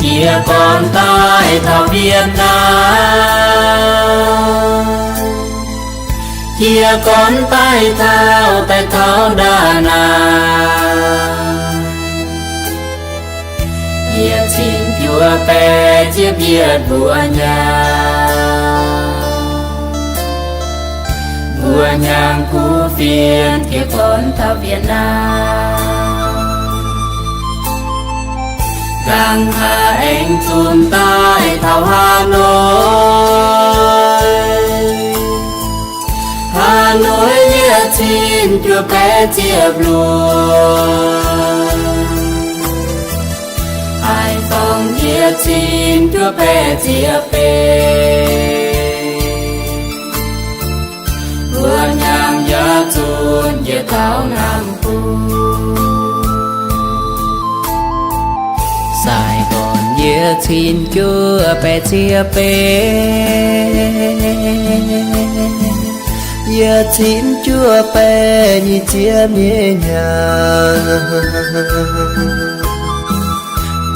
Jiez gorn daaih taux Việt Nam, jiez gorn daaih taux, daaih taux Đà Nẵng. Yietc cin juov baeqv ziepc yietc mbuo nyaanh, mbuo nyaanh kuv fienx jiez gorn taux Việt Nam. Dangh haaix aengx zunc daaih taux Hà Nội, Hà Nội yietc cin juov baeqv ziepc luoqc, Hải Phòng yietc cin juov baeqv ziepc betv. Mbuo nyaanh yaac zunc njiec taux Nam Sài Gòn yietc cin juov baeqv ziepc betv, yietc cin juov baeqv nyic ziepc nyeic nyaanh.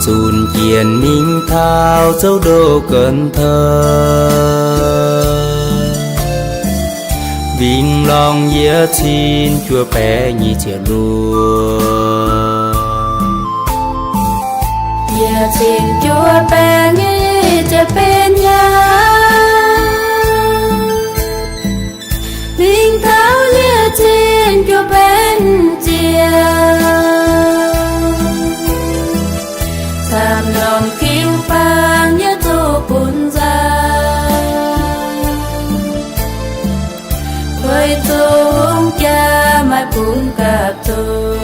Zunc jienv mingh taux Châu Đốc Cần Thơ, Vĩnh Long yietc cin juov baeqv nyic ziepc luoqc, yietc cin juov baeqv nyic ziepc betv nyaanh. Vĩnh Thảo yietc cin juov baeqv ziepc, camv norm kiu baang yie zuqc bun nzauh. Kuiv zuqc hungh jaa maaih bungx gapv zuqc.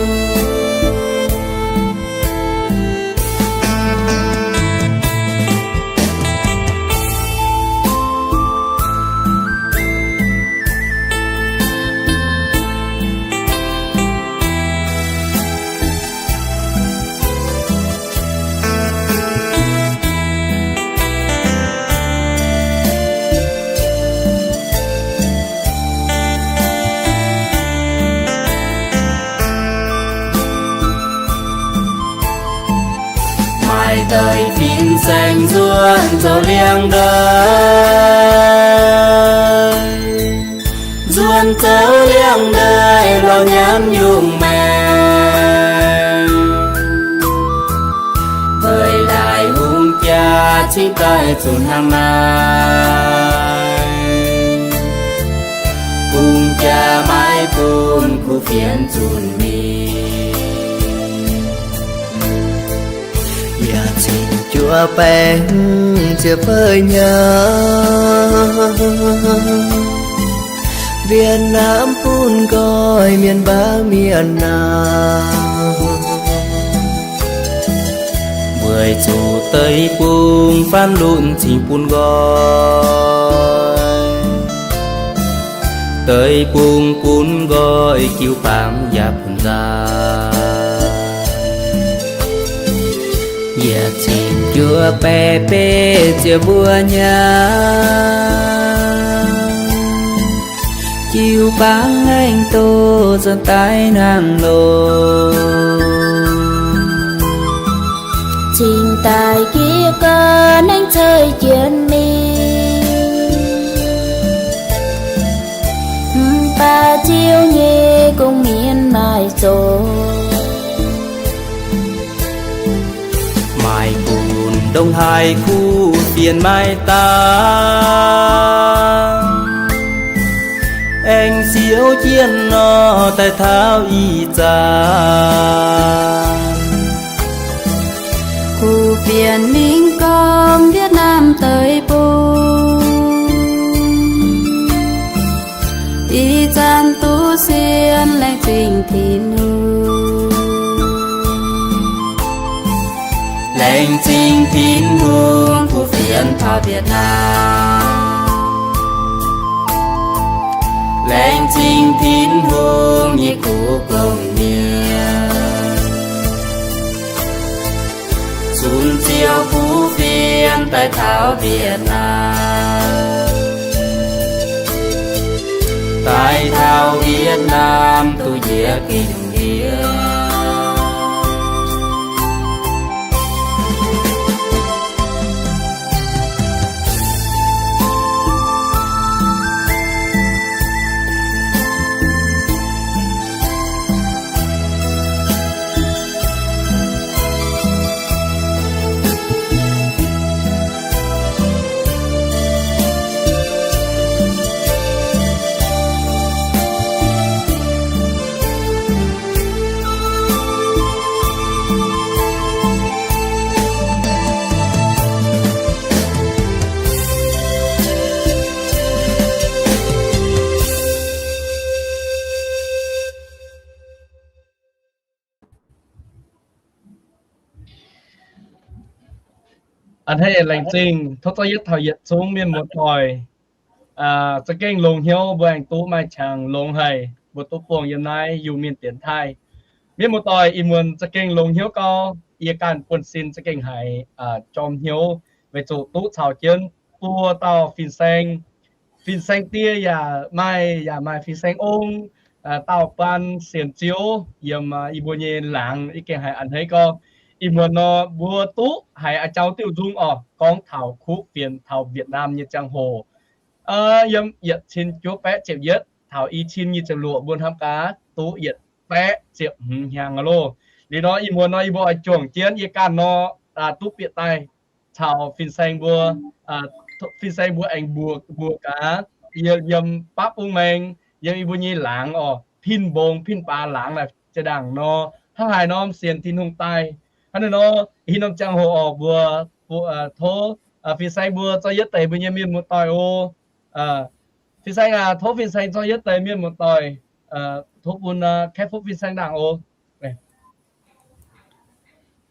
Maaih deix fin-saeng nzuonx zoux liangx-ndeic, nzuonx zoux liangx-ndeic lorz nyanv yungh maengc. Feix laaix hungh jaa cingx daaih zuqc hnangv naaiv, hungh jaa maiv bun kuv fienx zunc mingh. Yietc cin juov baeqv ziepc feix nyaanh, Việt Nam bun nqoi mienh mbaauh mienh naaic, weic zuqc deic-bung faanv lunx cingx bun nqoi, deic-bung bun nqoi jiu-baang yaac bun nzauh. Yietc cin juov baeqv betv ziepc mbuo nyaanh, jiu-baang aengx doz zanc daaih hnangv loz, cingx daaih jiez gorn aengx ceix jienv mingh, mv baac Ziouv nyei gong-mienh maaih zoqc. Maaih gunv ndongc haaix kuv fienx maaih dangh, aengx siouv jienv nor daaih taux ih zanc. Kuv fienx mingh gormx Việt Nam deic-bung, ih zanc duqv sienx laengz zingh Tin-Hungh. Laengz zingh Tin-Hungh kuv fienx taux Việt Nam. Laengz zingh Tin-Hungh nyei kuv gong-mienh, zunc Ziouv kuv fienx daaih taux Việt Nam, daaih taux Việt Nam duqv njiec gengh liuz. A'hneiv laengz zingh tov zorqv yietv taux yietc zungv mienh muoz-doic za'gengh longx hnyouv, mbuo aengx duqv maaih qangx longx haic, mbuo duqv buangh yiem naaiv Iu-Mienh dienx taaih. Mienh muoz-doic ih muonz za'gengh longx hnyouv gau, yie ganh buonv-sin za'gengh haiz jorm hnyouv, weic zuqc duqv caux jienv buo dauh fin-saeng, fin-saeng die yaac maaih, yaac maaih fin-saeng ong, dauh baan sienx Ziouv yiem yie mbuo nyei laangz. Yie gengh haiz a'hneiv gau, ih muonz nor mbuo duqv haiz a'jauv diuh nzung oc, gorngv taux kuv fienx taux Việt Nam nyei ziangh hoc, yiem yietc cin juov baeqv ziepc yietv taux i cin nyic ziepc luoqc mbuo hnamv gaax duqv yietc baeqv ziepc hmz hnyangx loh. Liuz nor ih muonz nor yie mbuo oix juangc jienv yie ganh nor duqv bieqc daaih caux fin-saeng mbuo, fin-saeng mbuo aengx mbuox gaax yiem baav bung maeng, yiem yie mbuo nyei laangz oc, pin mbong pin baax laangz naaic jiex ndaangc nor, hnangv haaix norm sienx Tin-Hungh daaih. Hnangv naaiv nor, haaix norm ziangh hoc oc mbuo tov fin-saeng mbuo zorqv yietv deix mbuo nyei mienh muoz-doic oc. Fin-saeng aac, tov fin-saeng zorqv yietv deix mienh muoz-doic, tov bun Kaeqv Fuqv fin-saeng ndaangc oc.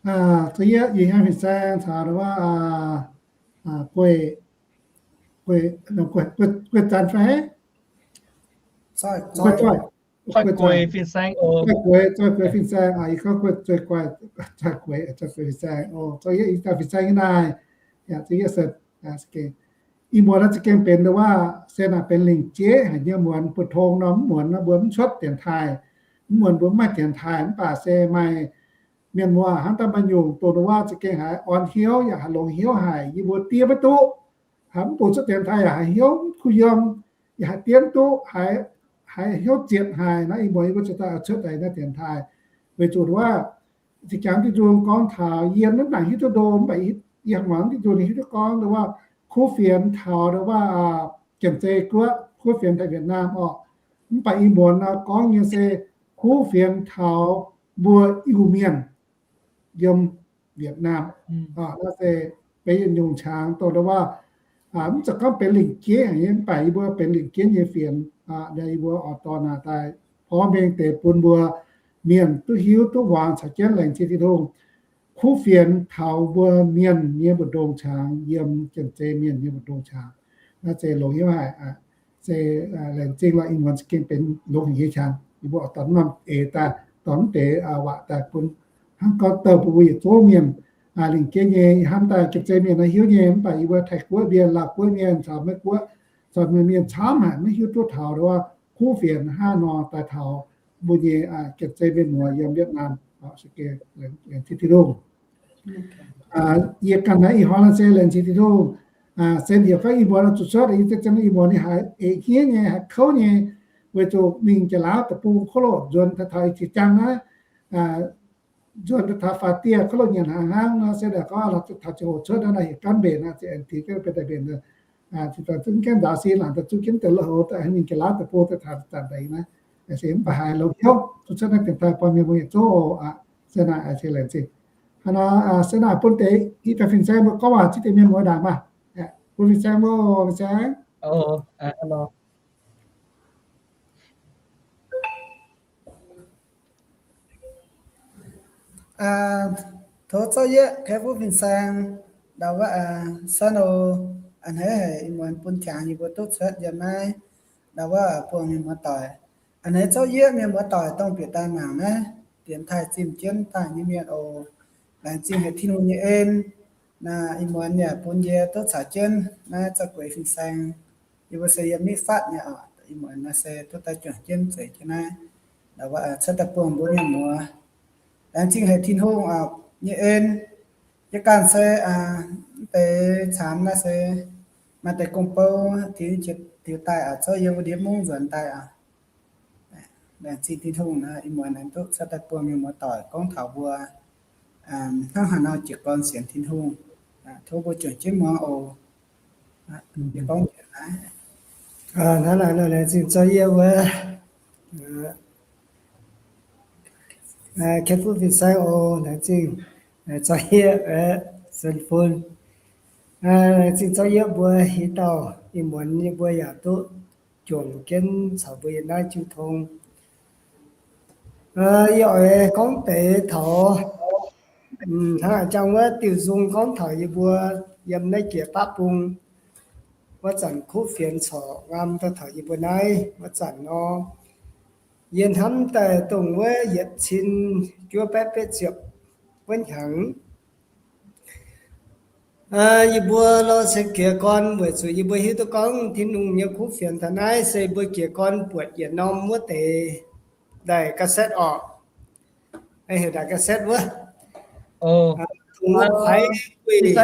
Zorqv yietv yie hnyangx fin-saeng caux wuov Guei, Guei Zanc fai? Zoih, Zoih Guei, Zoih Guei fin-saeng, Zoih Guei fin-saeng, yie gorngv Guei, Zoih Guei, Zoih Guei fin-saeng oc. Zorqv yietv yie dauh fin-saeng nyei naaic, yaac zorqv yietv se, ih muonz naaiv za'gengh benx ndau wuov se naaic benx lingc jeiv haic nyei muonz, mbu'ndongx nor mv muonz nor mbuo mv cuotv dienx taaih, mv muonz mbuo mv maaih dienx taaih, mv baac se maaih mienh muoz hnangv daaih maaih nyungc dongh ndau wuov za'gengh haiz orn hnyouv yaac haiz longx hnyouv haic, yie mbuo diev maiv duqv, haiz mv bun cuotv dienx taaih yaac haiz hnyouv kuh yiem, yaac haiz diev mv duqv, haiz hnyouv zietc haic nor, ih muonz yie mbuo cingx daaih cuotv daaih naaiv dienx taaih. Weic zuqc wuov, zinh jangx diuh nzung gorngv taux yie mv nangc hiuv duqv ndo, mv baac yie hnangv muangx diuh nzung ninh hiuv duqv gorngv ndau wuov kuv fienx taux ndau wuov Janx-Zei Guoqv, kuv fienx taux Việt Nam oc. Mv baac ih muonz nor gorngv nyei se kuv fienx taux mbuo Iu-Mienh yiem Việt Nam. Naaiv se benx yietc nyungc qangx dongh ndau wuov, mv zeiz gorngv benx lingc jeiv haic nyei, mv baac yie mbuo benx lingc jeiv nyei fienx. Yie mbuo oix dorh naaic daaih porv mengh deix bun mbuo mienh duqv hiuv duqv muangx caux jienv laengz zingh Tin-Hungh. Kuv fienx taux mbuo mienh nyei mbu'ndongx qangx, yiem Janx-Zei Mienh nyei mbu'ndongx qangx. Naaiv se longx hnyouv haic, se laengz zingh lorqc. Ih muonz za'gengh benx longx haic nyei qangx, yie mbuo oix dorh norm eix daaih, dorh mv deix waac daaih bun hnangv gorngv douh bun mbuo yietc zungv mienh lingc jeiv nyei, hnamv daaih Janx-Zei Mienh naaiv hiuv nyei, mv baac yie mbuo Taiv-Guoqv mienh, Laauv-Guoqv mienh caux Meiv-Guoqv caux mienh camv haic maiv hiuv duqv taux wuov kuv fienx hnangv nor daaih taux mbuo nyei Janx-Zei Mienh muoz yiem Việt Nam. Laengz zingh Tin-Hungh. Yie ganh naaiv ih hnoi nor se laengz zingh Tin-Hungh. Se heuc fai ih muonz zuqc cuotv, yie za'gengh ih muonz ninh haiz eix hniev nyei, haiz kouv nyei, weic zuqc mingh Janx-Laauv deic-bung kouv loh nzuonx daaih taux ih ziex jaang naaiv, nzuonx daaih taux faaux dieh kouv loh nyanc hnangv hnangv nor, se daaih gorngv taux ziangh hoc cuotv naaiv naaic heuc gaanv mbenc naaic, za'gengh benx daaih mbenc, za'gengh nzaaux sin laangc daaih zuqv jienv deix loh-houx daaih mingh Janx-Laauv deic-bung daaih taux zanc deix naaiv. Se mv baac haiz longx hnyouv, zuqc cuotv naaiv dienx taaih buangh mienh mbuo yietc zungv oc. Se naaic se laengz zingh. Hnangv nor se naaic bun deix i dauh fin-saeng mbuo gorngv waac zipv deix mienh muoz ndaangc maah. Bun fin-saeng mbuo, fin-saeng. Tov zorqv yietv Kaeqv Fuqv fin-saeng ndau wuov, San oc, a'hneiv haic ih muonz bun qangx yie mbuo duqv cuotv yiem naaiv ndau wuov buangh mienh muoz-doic. A'hneiv zorqv yietv mienh muoz-doic dongh bieqc daaih mangc naaiv dienx taaih zimh jienv daaih nyei mienh oc. Laengz zingh haic Tin-Hungh nyei en. Naaiv ih muonz yaac bun yie duqv caux jienv naaiv Zoih Gueix fin-saeng. Yie mbuo se yiem Mitv-Fatv nyei oc. Ih muonz naaiv se duqv daaih juangc jienv zeiz jienv naaiv, cuotv daaih buangh mbuo mienh muoz. Laengz zingh haic Tin-Hungh nyei en. Yie ganh se mv deix camv naaiv se maaih deix gong-bou tiux daaih oc, zorqv yiem wuov ndiev mungv nzuonx daaih oc. Laengz zingh Tin-Hungh naaiv ih muonz aengx duqv cuotv daaih buangh mienh muoz-doic gorngv taux mbuo hnangv haaix nor jiez gorn sienx Tin-Hungh. Tov mbuo juangc jienv muangx oc. Hnangv naaic nor laengz zingh zorqv yietv wuov, Kaeqv Fuqv fin-saeng oc, laengz zingh zorqv yietv, Sen Fun. Laengz zingh zorqv yietv mbuo hiuv dauh ih muonz nyei mbuo yaac duqv juangc jienv caux mbuo yiem naaiv jiu tong. Yie oix gorngv deix taux hnangv a'jang wuov diuh nzung gorngv taux yie mbuo yiem naaiv jiex baqv bung, wuov zanc kuv fienx corc nqaam daaih taux yie mbuo naaiv wuov zanc nor, yie hnamv daaih dongh wuov yietc cin juov baeqv betv ziepc wuov hnyangx. Yie mbuo lorz se jiez gorn weic zuqc yie mbuo hiuv duqv gorngv Tin-Hungh nyei kuv fienx taux naaiv se mbuo jiez gorn buatc yietc norm wuov deix ndaih cassette orqc. Heuc ndaih cassette wuov. Dongh wuov faix guih.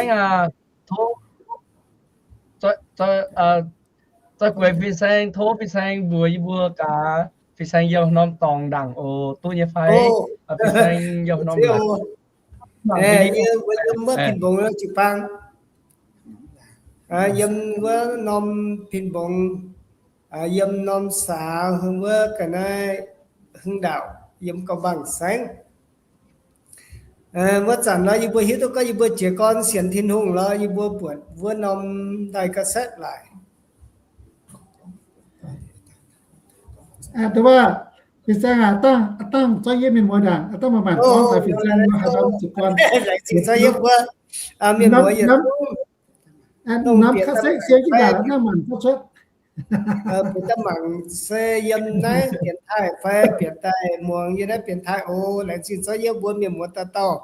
Zai gueix fin-saeng, tov fin-saeng mbuox yie mbuo gaax, fin-saeng yiem norm dorngx ndaangc oc, duqv nyei fai? Fin-saeng yiem norm, yiem wuov pin-mbongx jiu-baang, yiem wuov norm pin-mbongx, yiem norm saax wuov ga'naaiv hungh ndaauc yiem gauh mangc saengv. Wuov zanc nor yie mbuo hiuv duqv gorngv yie mbuo jiez gorn sienx Tin-Hungh lorz yie mbuo buatc wuov norm ndaih cassette laaix. Dongh wuov, fin-saeng aac, dangh zorqv yie mienh muoz ndaangc, dangh maaih maanc gorngv daaih fin-saeng nor haaix norm jiez gorn. Laengz zingh zorqv yie mbuo mienh muoz yietc zungv, norm cassette siou jienv ndaangc dangh maanc gorngv cuotv. Bieqc daaih mangc se yiem naaiv bienx taaih fai bieqc daaih muangx yiem naaiv bienx taaih oc. Laengz zingh zorqv yie mbuo mienh muoz dauh dauh.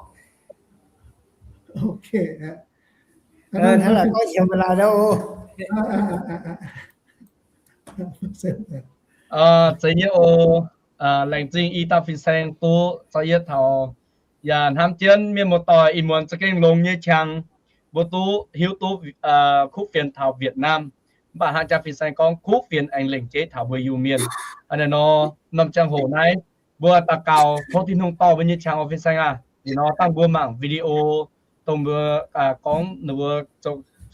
Hnangv naaiv gorngv heuc maiv laaix oc. Zeiz nyei oc. Laengz zingh i dauh fin-saeng duqv zorqv yie taux. Yaac hnamv jienv mienh muoz-doic ih muonz za'gengh longx nyei qangx, mbuo duqv hiuv duqv kuv fienx taux Việt Nam. Mv baac hnangv jaax fin-saeng gorngv kuv fienx aengx lengc jeiv taux mbuo Iu-Mienh. Hnangv naaiv nor, norm ziangh hoc naaiv mbuo daux gaux tov Tin-Hungh dorh mbuo nyei qangx oc fin-saeng aac. Liuz nor dangh mbuo mangc video dongh mbuo gorngv ninh mbuo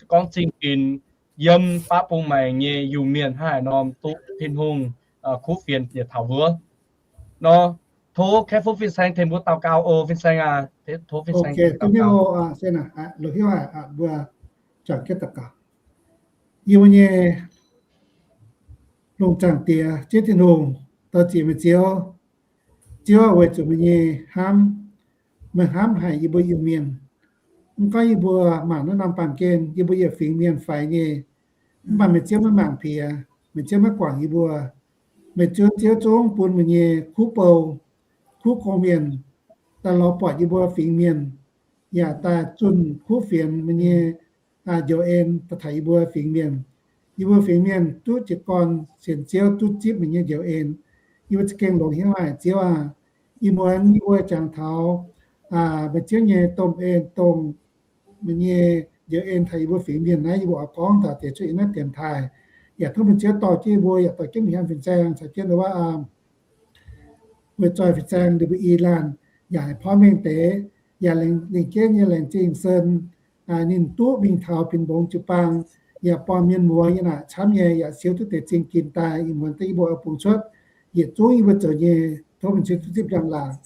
gorngv zingh ginx yiem baqv bung maengx nyei Iu-Mienh hnangv haaix norm duqv Tin-Hungh kuv fienx yietc taux mbuo nor, tov Kaeqv Fuqv fin-saeng tengx mbuo daux gaux oc fin-saeng aac. Tov fin-saeng daux gaux. Yie mbuo nyei lungh zaangc Diex, Ziouv Tin-Hungh, dor-ziec meih Ziouv, Ziouv, weic zuqc meih nyei hnamv, meih hnamv haic yie mbuo Iu-Mienh. Mv gorngv yie mbuo mangc naaiv norm baamh gen, yie mbuo yietc fingx mienh faix nyei, mv baac meih Ziouv maiv mangc piex, meih Ziouv maiv guangc yie mbuo. Meih Ziouv, Ziouv zungv bun meih nyei kuv bou, kuv gong-mienh daaih lorz buatc yie mbuo fingx mienh, yaac daaih zunh kuv fienx meih nyei njoux en daaih taux yie mbuo fingx mienh. Yie mbuo fingx mienh duqv jiez gorn sienx Ziouv, duqv zipv meih nyei njoux en. Yie mbuo za'gengh longx hnyouv haic, Ziouv aah. Ih muonz yie mbuo jangx taux meih Ziouv nyei domh en, dongh meih nyei njoux en taux yie mbuo fingx mienh naaiv, yie mbuo oix gorngv taux deix cuotv yiem naaiv dienx taaih. Yaac tov meih Ziouv dorh jienv yie mbuo, yaac dorh jienv mbuo hnyangx fin-saeng caux jienv wuov, weic zoih fin-saeng ninh mbuo i laanh, yaac haih porv mengh deix, yaac lengc jienv nyei laengz zingh sen, ninh duqv mingh taux pin mbongx jiu-baang, yaac borngh mienh muoz nyei naaic camv nyei, yaac siou duqv deix zingh ginx daaih. Ih muonz daaih yie mbuo oix bungx cuotv yietc zungv yie mbuo zoux nyei, tov meih Ziouv duqv zipv njang-laangc,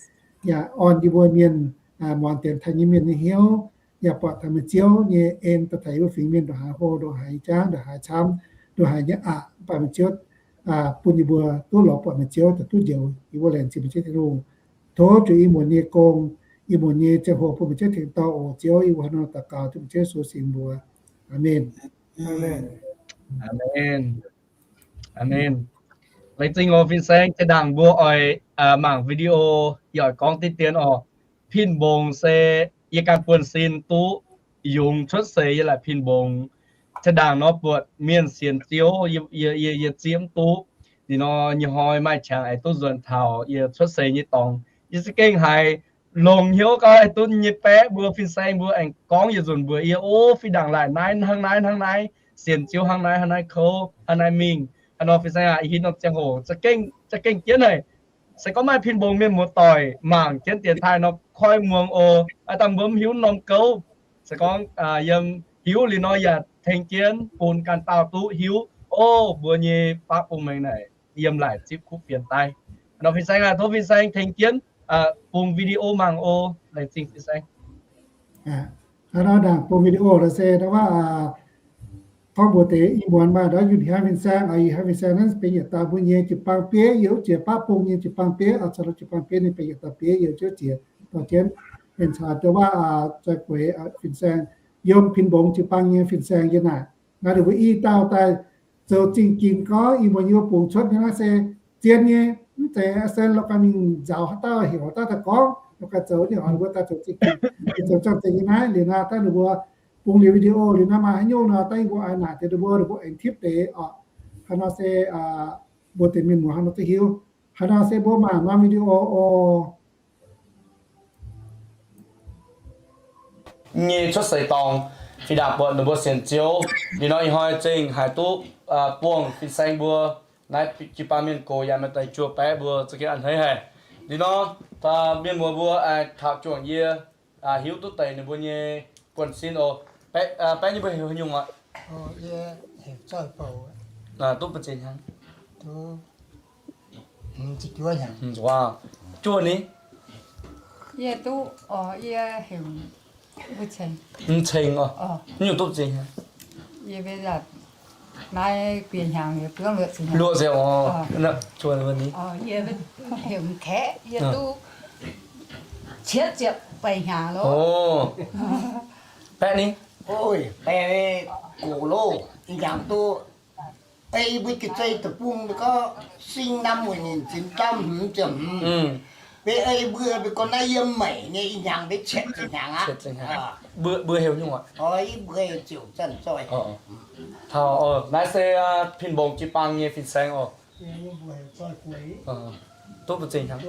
yaac orn yie mbuo mienh muangx dienx taaih nyei mienh nyei hnyouv, yaac buatc taux meih Ziouv nyei en daaih taux yie mbuo fingx mienh ndongc haaix hlo, ndongc haaix jangv, ndongc haaix camv, ndongc haaix nyei aqc, mv baac meih Ziouv bun yie mbuo duqv lorz buatc meih Ziouv, duqv njoux. Yie mbuo laengz zingh meih Ziouv Tin-Hungh. Tov zuqc ih muonz nyei gong, ih muonz nyei ziangh hoc bun meih Ziouv tengx dorh oc Ziouv. Yie mbuo hnangv nor daux gaux duqv meih Ziouv Yesu singx mbuox. Aamen. Aamen. Aamen. Laengz zingh oc fin-saeng. Jiex ndaangc mbuo oix mangc video, yie oix gorngv diqv dien oc. Pin mbongx se yie ganh buonv-sin duqv yungz cuotv seix yie laaic pin mbongx. Jiex ndaangc nor buatc mienh sienx Ziouv, yie zieqv mv duqv. Ninh nor nyei hnoi maaih qangx aengx duqv nzuonx taux yie cuotv seix nyei dorngx. Yie za'gengh haiz longx hnyouv gau, haih duqv nyei baeqv mbuo fin-saeng mbuo aengx gorngv yietc nzunc mbuox yie, o, fih ndaangc laaic naaiv hnangv naaiv hnangv naaiv, sienx Ziouv hnangv naaiv hnangv naaiv kouv hnangv naaiv mingh. Hnangv nor fin-saeng aac, ih hnoi norm ziangh hoc za'gengh jienv haic. Se gorngv maaih pin mbongx mienh muoz-doic mangc jienv dienx taaih nor koi muangx oc. Aav dangh mbuo mv hiuv norm gouv. Se gorngv yiem hiuv liuz nor yaac tengx jienv bun ganh dauh duqv hiuv, o, mbuo nyei baqv bung maengx naaic yiem laaic zipv kuv fienx daaih. Nor fin-saeng aac, tov fin-saeng tengx jienv bung video mangc oc. Laengz zingh fin-saeng. Hnangv nor ndaangc bung video lorqc se gorngv mbuox deix ih muonz maaih ndortv yunc hiaang fin-saeng, ih hiaang fin-saeng naaiv benx yietc dauh mbuo nyei jiu-baang bieiv, yiem wuov jiex baqv bung nyei jiu-baang bieiv, caux jiu-baang bieiv ninh benx yietc dauh bieiv yiem wuov jiex dorh jienv. Mienh caux dongh waac zai gueix fin-saeng yiem Pin Mbong jiu-baang nyei fin-saeng yie naaic. Naaiv ninh mbuo i dauh daaih zoux zingh ginc gorngv ih muonz yie mbuo bungx cuotv nyei naaiv se zien nyei, mv zeiz sen lorqc ganh mingh nzaaux haaix dauh heuc haaix dauh daaih gorngv lorqc ganh zoux nyei oc. Ninh mbuo daaih zoux zingh ginc, zoux ziangh zingh nyei naaiv liuz naaiv daaih ninh mbuo bungx liuz video liuz naaiv maaih haaix nyungc nor daaih yie mbuo oix naaic deix ninh mbuo, ninh mbuo aengx tipv deix oc. Haaix nor se mbuo deix mienh muoz haaix nor duqv hiuv. Haaix nor se mbuo mangc norm video oc. Nyei cuotv seix dorngx, fih ndaangc buatc ninh mbuo sienx Ziouv. Liuz nor ih hnoi zengc haiz duqv buangh fin-saeng mbuo naaiv jiu-baang mienh gox yaac maaih deix juoh baeqv mbuo za'gengh a'hneiv haic. Liuz nor mienh muoz mbuo taux juangc yie hiuv duqv deix ninh mbuo nyei buonv-sin oc. Baeqv nyei mbuo heuc haaix nyungc oc? Duqv ba'ziex hnyangx? Juov ni? Yie duqv, yie heuc M'ceng oc. Nyungc duqv ba'ziex hnyangx? Yie naaiv bieqc hnyangx, luoqc ziepc oc. Yie heuc M'kaeqv, yie duqv cietv ziepc baeqc hnyangx loh. Baeqv ni? Baeqv gox loh, ih hnyangx duqv ei mbuo Ga'zei deic-bung gorngv sinh năm một nghìn chín trăm hmz ziepc hmz. Mbuo ei mbuo, mbuo gorngv naaiv yiem meic nyei ih hnyangx mbuo cietv ziepc hnyangx aqv. Mbuo heuc nyungc oc? Mbuo ziouc zanc zoih. Taux naaiv se Pin Mbong jiu-baang nyei fin-saeng oc. Duqv ba'ziex hnyangx?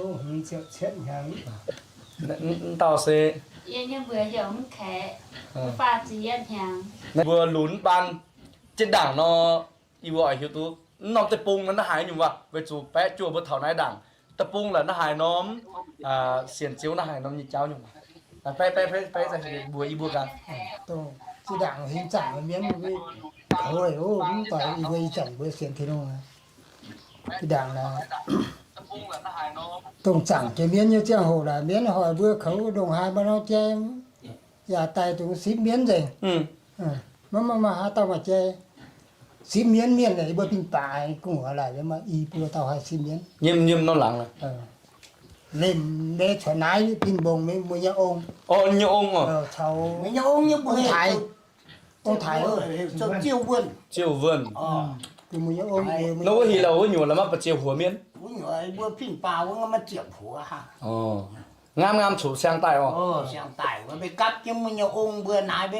M'dauh se, yie nyei mbuox heuc M'kaeqv, faah ziepc yietv hnyangx. Mbuo lunx baan jienv ndaangc nor, yie mbuo oix hiuv duqv norm deic-bung naaiv haaix nyungc waac, weic zuqc baeqv juoh mbuo taux naaiv ndaangc deic-bung la'naaiv haaix norm, sienx Ziouv naaiv haaix norm nyei jauv nyungc waac. Baeqv, baeqv, baeqv mbuox yie mbuo ganh. Zinh ndaangc hingv zaangc mienv mbuo, mv doix yie mbuo ih zanc mbuo sienx Tin-Hungh. Zinh ndaangc dongh zaangc jiex mienv nyei ziangh hoc laaix, mienv hoic mbuo koux ndongc haaix mbuo nor jai, yaac daaih dongh sipv mienv nzengc. Maiv maaih haaix dauh maaih jai. Sipv mienv mienh naaic, yie mbuo Pin Mbong gu'nguaaz laaix, maaih i buo dauh haih sipv mienv. Nyei norm laangz, lemh mbe cuotv naaiv Pin Mbong mbuo nyei ong. Nyei ong, caux Ong Taaix, Ziouv Wuonh. Nor wuov heuc wuov nyuoz la'maah ba'ziex huoz mienv. Ngaam ngaam cuqv siang daaih oc. Gapv jienv mbuo nyei ong mbuo naaiv,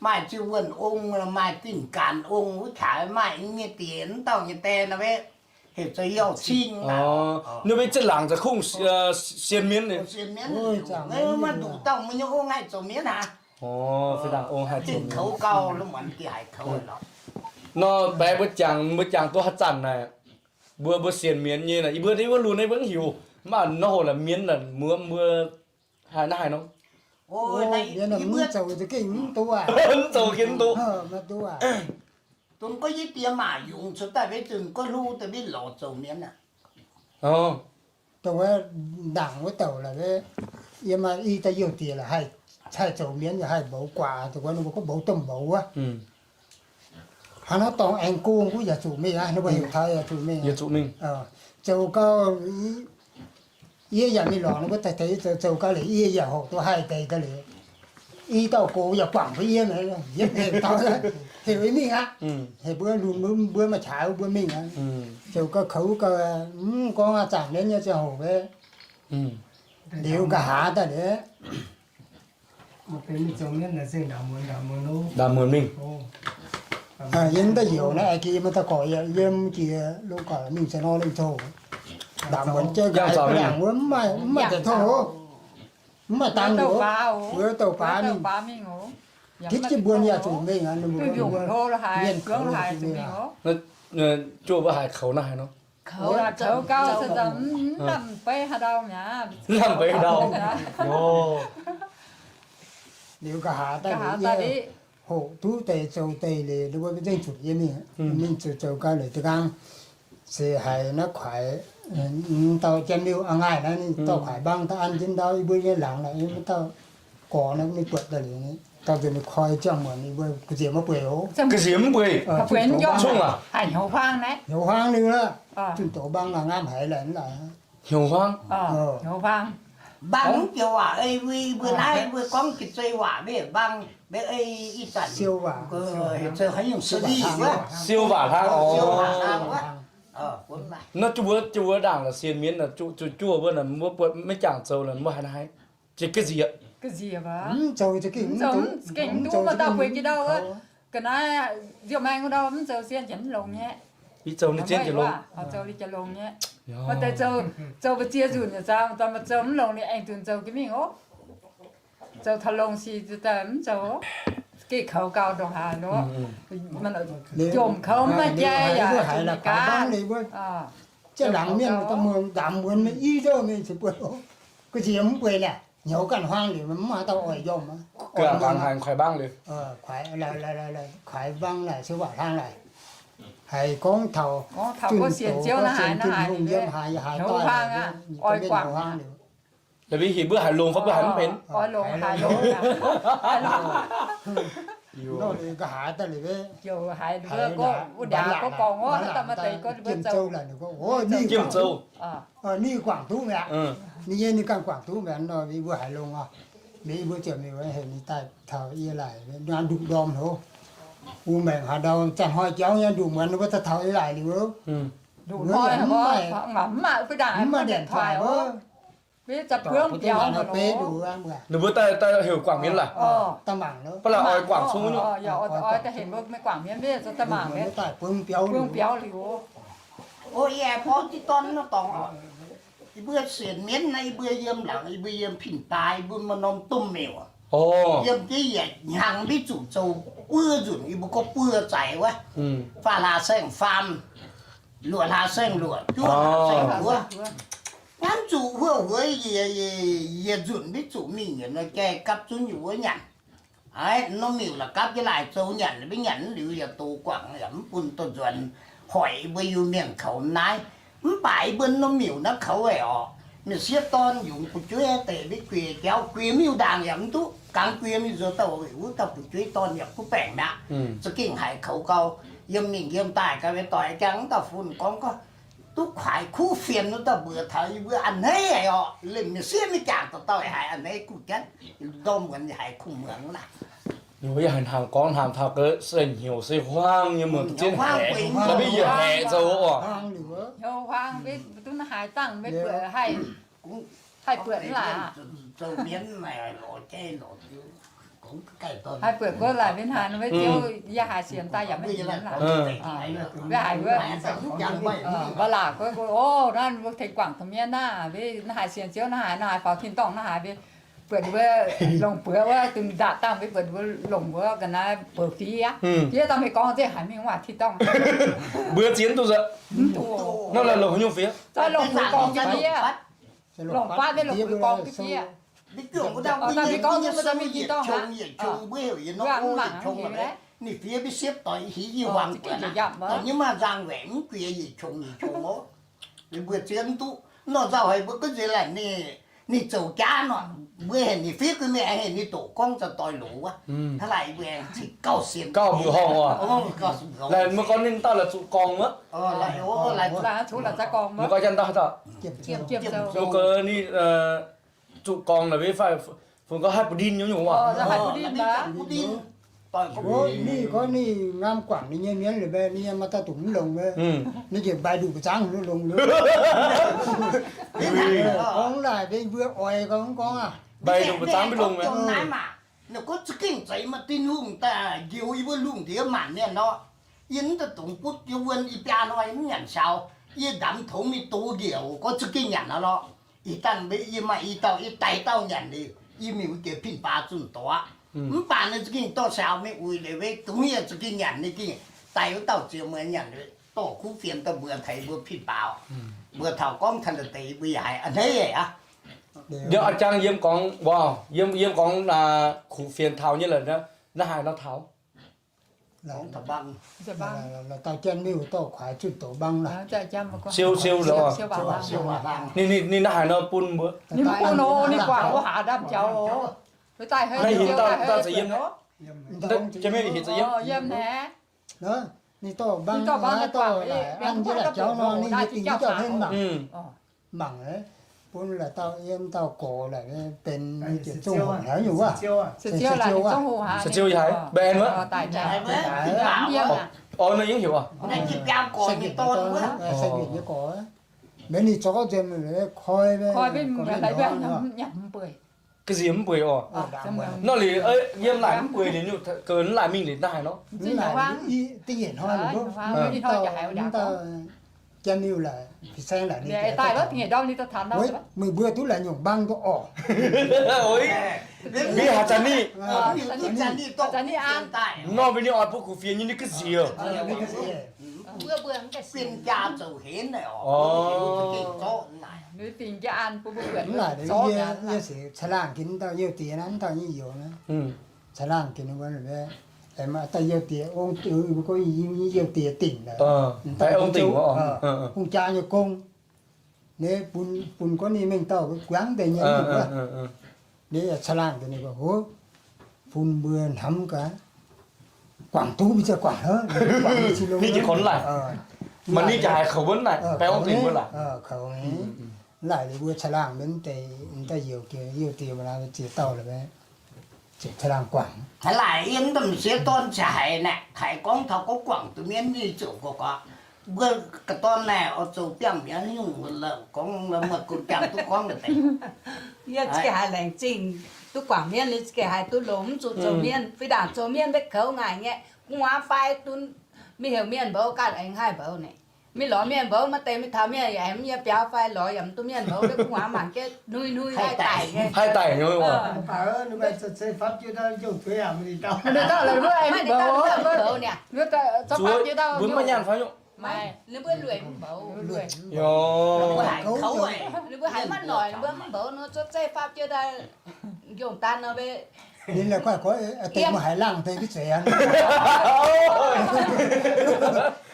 maaih Ziouv Wuonh ong, maaih Zinh Gaanx ong, wuov taux maaih nyei diex mv dauh nyei die nor, heuc zoux Yauh Cing. Ninh mbuo zinh laangz za'gengh sienx mienv, sienx mienv. Maiv nduqc dauh mbuo nyei ong haih zoux mienv aqv. Ong haih zoux mienv. Nor baeqc mbuo jangx, mbuo jangx duqv haaix zanc naaic, mbuo, mbuo sienx mienv nyei naaic, yie mbuo, yie mbuo lunx naaiv mbuo mv hiuv. Mv baac nor hoc laaix mienv naaic muoz mbuo haaix naaiv haaix nor, mv zoux za'gengh mv duqv aqv. Mv zoux gengh mv duqv. Dongh gorngv yie diex maac yungz cuotv daaih mbuo zunc gorngv hlu daaih mbuo lorz zoux mienv aqv. Dongh wuov ndaangc wuov douc laaix, yie maaih i dauh youh diex laaix haih, haih zoux mienv, haih mboux guaax, dongh wuov ninh mbuo gorngv mboux domh mboux wuov. Hnangv naaiv dorngx aengx gong guv yaac zuqc mingh aqv, ninh mbuo heuc taux yaac zuqc mingh. Zoux gau, yie yaac mingh lorz ninh mbuo daaih taux, zoux gau liuz yie yaac hoqc duqv haih deix gau liuz, i dauh gox yaac guangc mbuo yie, yie heuc taux, heuc yie mingh aqv. Heuc mbuo lunx mbuo maaih qaqv mbuo mingh aqv. Zoux gau koux gau, mv gorngv aqv, zaangc mienv nyei ziangh hoc, liuz nqa'haav daaih liuz, ndaamv muonz mingh. Yie mv daaih youz naaiv, aengx yie maiv daaih gorx, yiem jiex longx gorqv mingh za'nor lengh coux. Ndaamv muonz jauv-ndaangc wuov mv maaih deix tongv, mv maaih dangh, mbuo douc baav mingh. Gitv jienv mbuo yaac zuqc mingh aqv, mienh juov mbuo haiz koux naaiv haaix nor. Lamh beiv ndau. Liuz nqa'haav daaih liuz, hoqc duqv deix zoux deix liuz, ninh mbuo nzengc zuqc yie mingh, mingh zoux gau liuz da'nqaang se haiz naaiv kuaix, dauh jiem liuh a'nqaaih naaiv, ninh dorh kuaix mbaang daaih an jienv ndau yie mbuo nyei laangz naaic, yie mbuo dauh gorx naaiv ninh buatc daaih liuz, dauh nzunc ninh koi ziangh muonc ninh mbuo ga'nziex maiv bueix oc. Ga'nziex mv bueix. Zungv aqv. Hnyouv huaang liuz lorqc, zunh doz mbaang ngaam haiz laengz lorqc. Hnyouv huaang. Mbangc mv joux waac ei, mbuo naaiv mbuo gorngv gitv zei waac mv mbangc, mbuo ei ih zanc siou waac, heuc haaix nyungc, siou waac hlang, siou waac hlang wuov. Nor, wuov, wuov ndaangc sienx mienv, zuqc juov wuov, mbuo buatc maiv jangx zoux, mbuo haaix nor haiz? Ga'nzieqc, mv zoux gengh mv duqv, maaih dauh bueix jiex ndau wuov, ga'naaiv nziouv maengx wuov ndau mv zoux zien jiex mv longx nyei. Zoux liuz jiex longx nyei. Maaih deix zoux mbu'ziex nzunc nyei, zoux, zoux mv longx liuz aengx dunx zoux ga'mingh oc. Zoux taux longx sic daaih mv zoux, gengh koux gau ndongc haaix nor. Jomc koux mv maaih jai yaac gaav. Ziex laangz mienh daaih muoz-ndaamv wuonx mingh i zouv mingh ziouc bueix, ga'nzieqc mv bueix naaic, hnyouv ganh huaang liuz mv maaih dauh oix njormh. Kuaix mbang naaic siou waac hlang naaic, haiz gorngv taux zunh doz, sienx Tin-Hungh yiem haaix, haaix daaih, hnyouv huaang liuz. Laaix mbuo heuc mbuo haiz longx fai mbuo haiz mv benx? Nqa'haav daaih liuz, wuov ndiangx gorngv gorngv wuov, Jiem Zou, ninh guangc duqv mi'aqv. Ninh nyei ninh ganh guangc duqv mi'aqv nor, mbuo haiz longx oc. Mbuo ziouc mingh heuc ninh daaih taux yie laaic, nduqc ndorm hlo, wuov maengc haaix ndau zanc hnoi jauv nyei nduqc muonz wuov, daaih taux yie laaic liuz, mv maaih, mv maaih ndanc taaix wuov. Ninh mbuo daaih, daaih heuc guangc mienv laaix, ba'laqc oix guangc cong nyei. Daaih bung biaux, o, yie aengx borngv jienv dorn wuov dorngx oc. Yie mbuo sienx mienv naaiv, yie mbuo yiem laangz, yie mbuo yiem pin-baaix, yie mbuo maaih norm domh meuc, yiem jienv yietc hnyangx maiv zuqc zoux buo nzunc, yie mbuo gorngv buo zaic wuov, faah hlaax saeng-faam, luoqc hlaax saeng-luoqc, juov hlaax saeng-juov. Hnamv zuqc huov hueix yietc nzunc maiv zuqc mingh yietc norm jai gapv zunv yie wuov nyanc. Aa, norm miuc la'gapv jienv laaih zoux nyanc, maiv nyanc liuz yaac dox guangc, yaac mv bun dorh nzuonx, hoic mbuo Iu-Mienh koux naaiv. Mv baac yie mbuo norm miuc naaiv koux weic orqc, mienh sieqv dorn yungz fu'jueiv deix maiv guiex jauv, guiex miuc-ndaangc yaac mv duqv, gangx guiex mingh nzuonx dauh wuov dauh fu'jueiv dorn yaac kuv baengc mi'aqv. Za'gengh haiz koux gau, yiem mingh yiem daaih ga'naaiv doic jangx wuov dauh fun gorngv gorngv, duqv kuaix kuv fienx wuov dauh mbuox taux yie mbuo a'hneiv haic orqc, liemh mienh sieqv maiv jangx dauh dauh haiz a'hneiv guv janv, ndorm muonz haiz kuh muangx naaic. Yie haiz hnamv gorngv hnamv taux ga'naaiv se hnyouv se huaang nyei, mienh zien haeqc, maiv yietc haeqc zoux oc. Hnyouv huaang, duqv naaiv haaix dangh maiv buatc haih, haih buatc laaix. Haih buatc gorngv laaix mienh haaix nor maiv ziouv, yie haiz sienx daaih yaac maiv haiz laaix. Mv baac laaix gorngv, o, naaiv mbuo tengx guangc taux mienh naaiv, naaiv haiz sienx ziouv naaiv haaix, naaiv haaix faaux tin-dorngh naaiv haaix, mbuo buatc wuov longc buoz wuov, dongh ndatc dangh mbuo buatc wuov longc wuov ga'naaiv buoz fiev, fiev dangh mbuo gorngv nzengc haiz mingh waac tin-dorngh. Mbuo ziex duqv nzengc. Nor longc haaix nyungc fiev? Longc buoz gorngv fiev. Longc buoz, maiv longc buoz gorngv fiev. Mbuo gorngv mbuo yietc qongx yietc qongx, mbuo heuc yietc norm yietc qongx, ninh fiev maiv siepv doix hiv yie huangx buatc, doix nyei maaih nzangc waeqc mv guiex yietc qongx yietc qongx oc. Mbuo ziex mv duqv nor nzauh haic, mbuo gunv nziex laaic ninh, ninh zoux jaav nor, mbuo heuc ninh fiev gunv mingh, heuc ninh doqc gorngv za'doix loz wuov. Hnangv laaic mbuo aengx cingx gauh sienx gauh mbuoqc horngh oc. Laaic mbuo gorngv ninh dauh la'zuqc gorngv wuov. Mbuo gorngv janx dauh haaix dauh, mbuo gorngv ninh zuqc gorngv naaic mbuo fai fun gorngv haih bu ndin nyungc nyungc waac. Ninh gorngv ninh ngamv guangc ninh nyei mienv liuz mbaeqc, ninh nyei maaih dauh dungx mv longx mbaeqc, ninh njiec mbaix nduqc mbu'zangv longx. Gorngv naaic mbuo oix gorngv, gorngv aqv, mbaix nduqc mbu'zangv mv longx mbaeqc. Ninh gorngv za'gengh zeiz maaih Tin-Hungh daaih njoux yie mbuo lungh ndiev maanc mienh nor. Yie mv daaih dungx butv yie wuon, yie biaa hnoi mv nyanc saux. Yie ndamx tongx mingh dox njiec oc, gorngv za'gengh nyanc aqv lorqc. Ih dangh mbuo yie maaih i dauh, yie daix dauh nyanc liuz, yie mingh wuov jiex pin-baaix zunh doz aqv. Mv baac ninh za'gengh dorh saux mingh uix liuz, weic dungx yie za'gengh nyanc, ninh gengh daix wuov dauh ziex mueiz nyanc liuz, dorh kuv fienx daaih mbuox taux mbuo pin-baaix. Mbuox taux gorngv taux naaiv deix mbuo yaac haiz a'hneiv aqv. Yiem a'jang yiem gorngv, yiem, yiem gorngv kuv fienx taux nyei lorqc, naaiv haaix nor taux? Dauh jienv mingh dorh kuaix zunh doz mbangv lorqc. Siou, siou lorqc. Ninh, ninh, ninh naaiv haaix nor bun mbuo? Ninh mv bun oc, ninh guangc wuov haaix ndaamv jaux oc. Naaiv hingx dauh, dauh za'yiem, jienv mingh hingx za'yiem. Ninh dorh mbangv, ninh dorh mbangv naaiv dorh laaix an jienv laaix jaux nor, ninh nyei dingc jienv jauv henv mangc. Mangc, Bun la'dauh yiem dauh gox la'benx ziouc zungv hoc haiz nyungc wuov. Se ziouv yie haiz mbaeng wuov. Orh, naaiv yie heuc oc. Mbenc ninh zorqv nzuonx koi, koi ga'nziex mv bueix oc. Nor liuz yiem naaic mv bueix liuz, ga'naaiv laaic mingh liuz naaiv haaix nor. Da'yietv hnoi, mv dauh, mv dauh Janx-Miuh laaix, Fin-Saeng laaix, meih mbuo duqv laaix nyungc mbang duqv orqc. Mbuo haaix zanc ni, nor mbuo ninh oix bun kuv fienx nyei ninh ga'nziex. Mv naaic, yie se caangh laangh ginv dauh youh diex naaiv, dauh nyei youz naaiv. Caangh laangh ginv wuov, dauh youh diex ong, mbuo gorngv youh diex dingc laaix, ong jaa nyei gong. Ninh bun gorngv ninh mengh dauh guangv deix nyei wuov. Ninh yaac caangh laangh ginv ninh gorngv, Hov, bun mbuo hnamv gaax, guangc duqv mbuo ziouc guangc hnangv. Ninh ziouc gorngv laaic, maaih ninh jaax haiz kouv wuonv naaic, baengh ong dingc wuov laaic. Laaic liuz mbuo caangh laangh mbenc deix, daaih youh diex, youh diex mbuo naaiv ziex dauh la'maeqv, ziouc caangh laangh guangc. Haaix laaic yiem domh sieqv dorn ziouc haiz naaic, haiz gorngv taux gorngv guangc duqv mienv nyei ziouc gorngv, mbuo ga'dorn naaic oix zoux biangh mi'aqv nyungc, gorngv maaih gunv biangh duqv gorngv deix. Yie za'gengh haiz laengz zingh duqv guangc mienv, yie za'gengh haiz duqv longx, mv zuqc zoux mienv. Fih ndaangc zoux mienv maiv kouv ngaaic nyei. Gu'nguaaz fai dunv, mingh heuc mienh mboux ganh aengx haih mboux naaic. Mingh lorz mienh mboux, maaih deix mingh taux mienh yaac aengx mv nyei biaux fai lorz yaac mv duqv mienh mboux, gu'nguaaz mangc jienv hnui hnui haih daic nyei. Haih daic nyei. Mbuo maiv nyaanh fai nyungc. Ninh mbuo lueic mv mboux. Ninh mbuo haiz maiv noic, ninh mbuo mv mboux nor, zuov zeiv fapv jienv daaih njongh daan nor, ninh la'guaih gorngv deix mbuo haiz laangh deix mbuo zueiz aqv.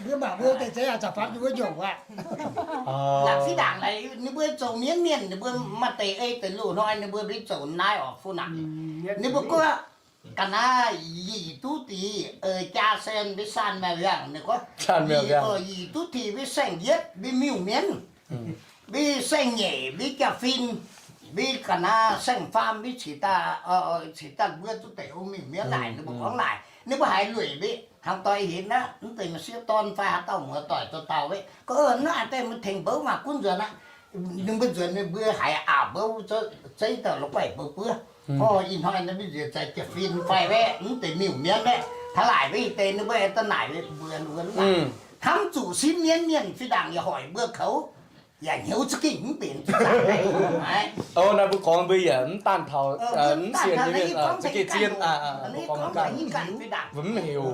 Mbuo mangc mbuo deix zeiv aqv, zanc fapv jienv mbuo njongh aqv. Laangh fih ndaangc naaic ninh mbuo zoux mienv mienh, ninh mbuo maaih deix ei deix loz-hnoi ninh mbuo mbenc zoux naaiv oc, fu naaic. Ninh mbuo gorngv ga'naaiv yietc duqv deix, jaa sen mbiv san maiv yangh, ninh gorngv yietc duqv deix mbiv saeng-yietv, mbiv miuc-mienv, mbiv saeng-nyeic, mbiv jaa-fin, mbiv ga'naaiv saeng-faam, mbiv cingx daaih, cingx daaih mbuo duqv deix ong miuc-mienv naaic, ninh mbuo gorngv naaic, ninh mbuo haiz lueic mbiv hnangv doix hinc aqv. Mv deix m'sieqv dorn fai haaix dauh muoz-doic dauh dauh mbiv gorngv, naaiv deix mbuo tengx mboux mangc gunv nzuonx aqv. Ninh mbuo nzuonx ninh mbuo haiz aac mbuo zeiv dauh la'guaih mbuo buov. Ih hnoi naaiv mbiv nziex zaaix jaa-fin fai mbiv mv deix miuc-mienv mbiv taux laaic mbiv deix ninh mbuo aengx daaih naaic mbuo, mbuo hnamv zuqc simv mienv mienh fih ndaangc yaac hoic mbuo koux, yaac hnyouv za'gengh mv benx zuqc. Naaiv mbuo gorngv mbuo yaac mv daanh taux mv sienx nyei mienh za'gengh zien, mbuo gorngv mv heuc.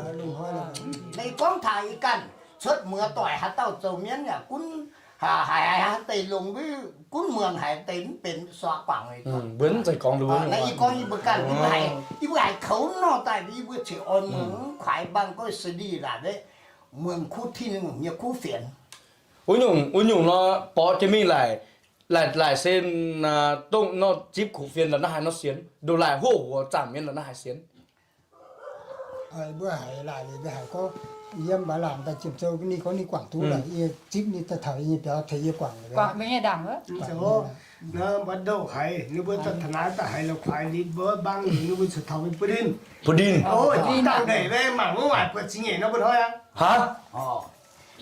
Gorngv taux ih ganh cuotv muoz-doic haaix dauh zoux mienv yaac gunv haiz haaix deix longx mbiv gunv muangx haaix deix mv benx suax guangc. Mbuo mv zeiz gorngv lu. Naaiv yie gorngv yie mbuo ganh, yie mbuo haiz koux nor daaih yie mbuo cingx oix muangx kuaix mbang gorngv se ndih laaic mbiv muangx kuv tin nyei kuv fienx. Wuov nyungc, wuov nyungc nor borqv jiex mingh laaic, laaic, laaic se dongh nor zipv kuv fienx la'naaiv haaix nor sienx, ndoh laaic hoqv wuov zaangc mienv la'naaiv haaix sienx. Mbuo haiz laaic liuz mbuo haiz gorngv yiem mbaaix laangc daaih jiem zou ninh gorngv ninh guangc duqv laaix, yie zipv ninh daaih taux yie nyei biaux tengx yie guangc. Guangc mbuo nyei ndaangc wuov. Mbuo ndouh haiz ninh mbuo daaih taux naaiv daaih haiz la'kuaix ninh mbuo mbang ninh mbuo cuotv taux bun ninh. Bun ninh. Dangh ndeic maiv mangc wuov waaic buatc zingh nyeic nor mbuo hnoi aqv.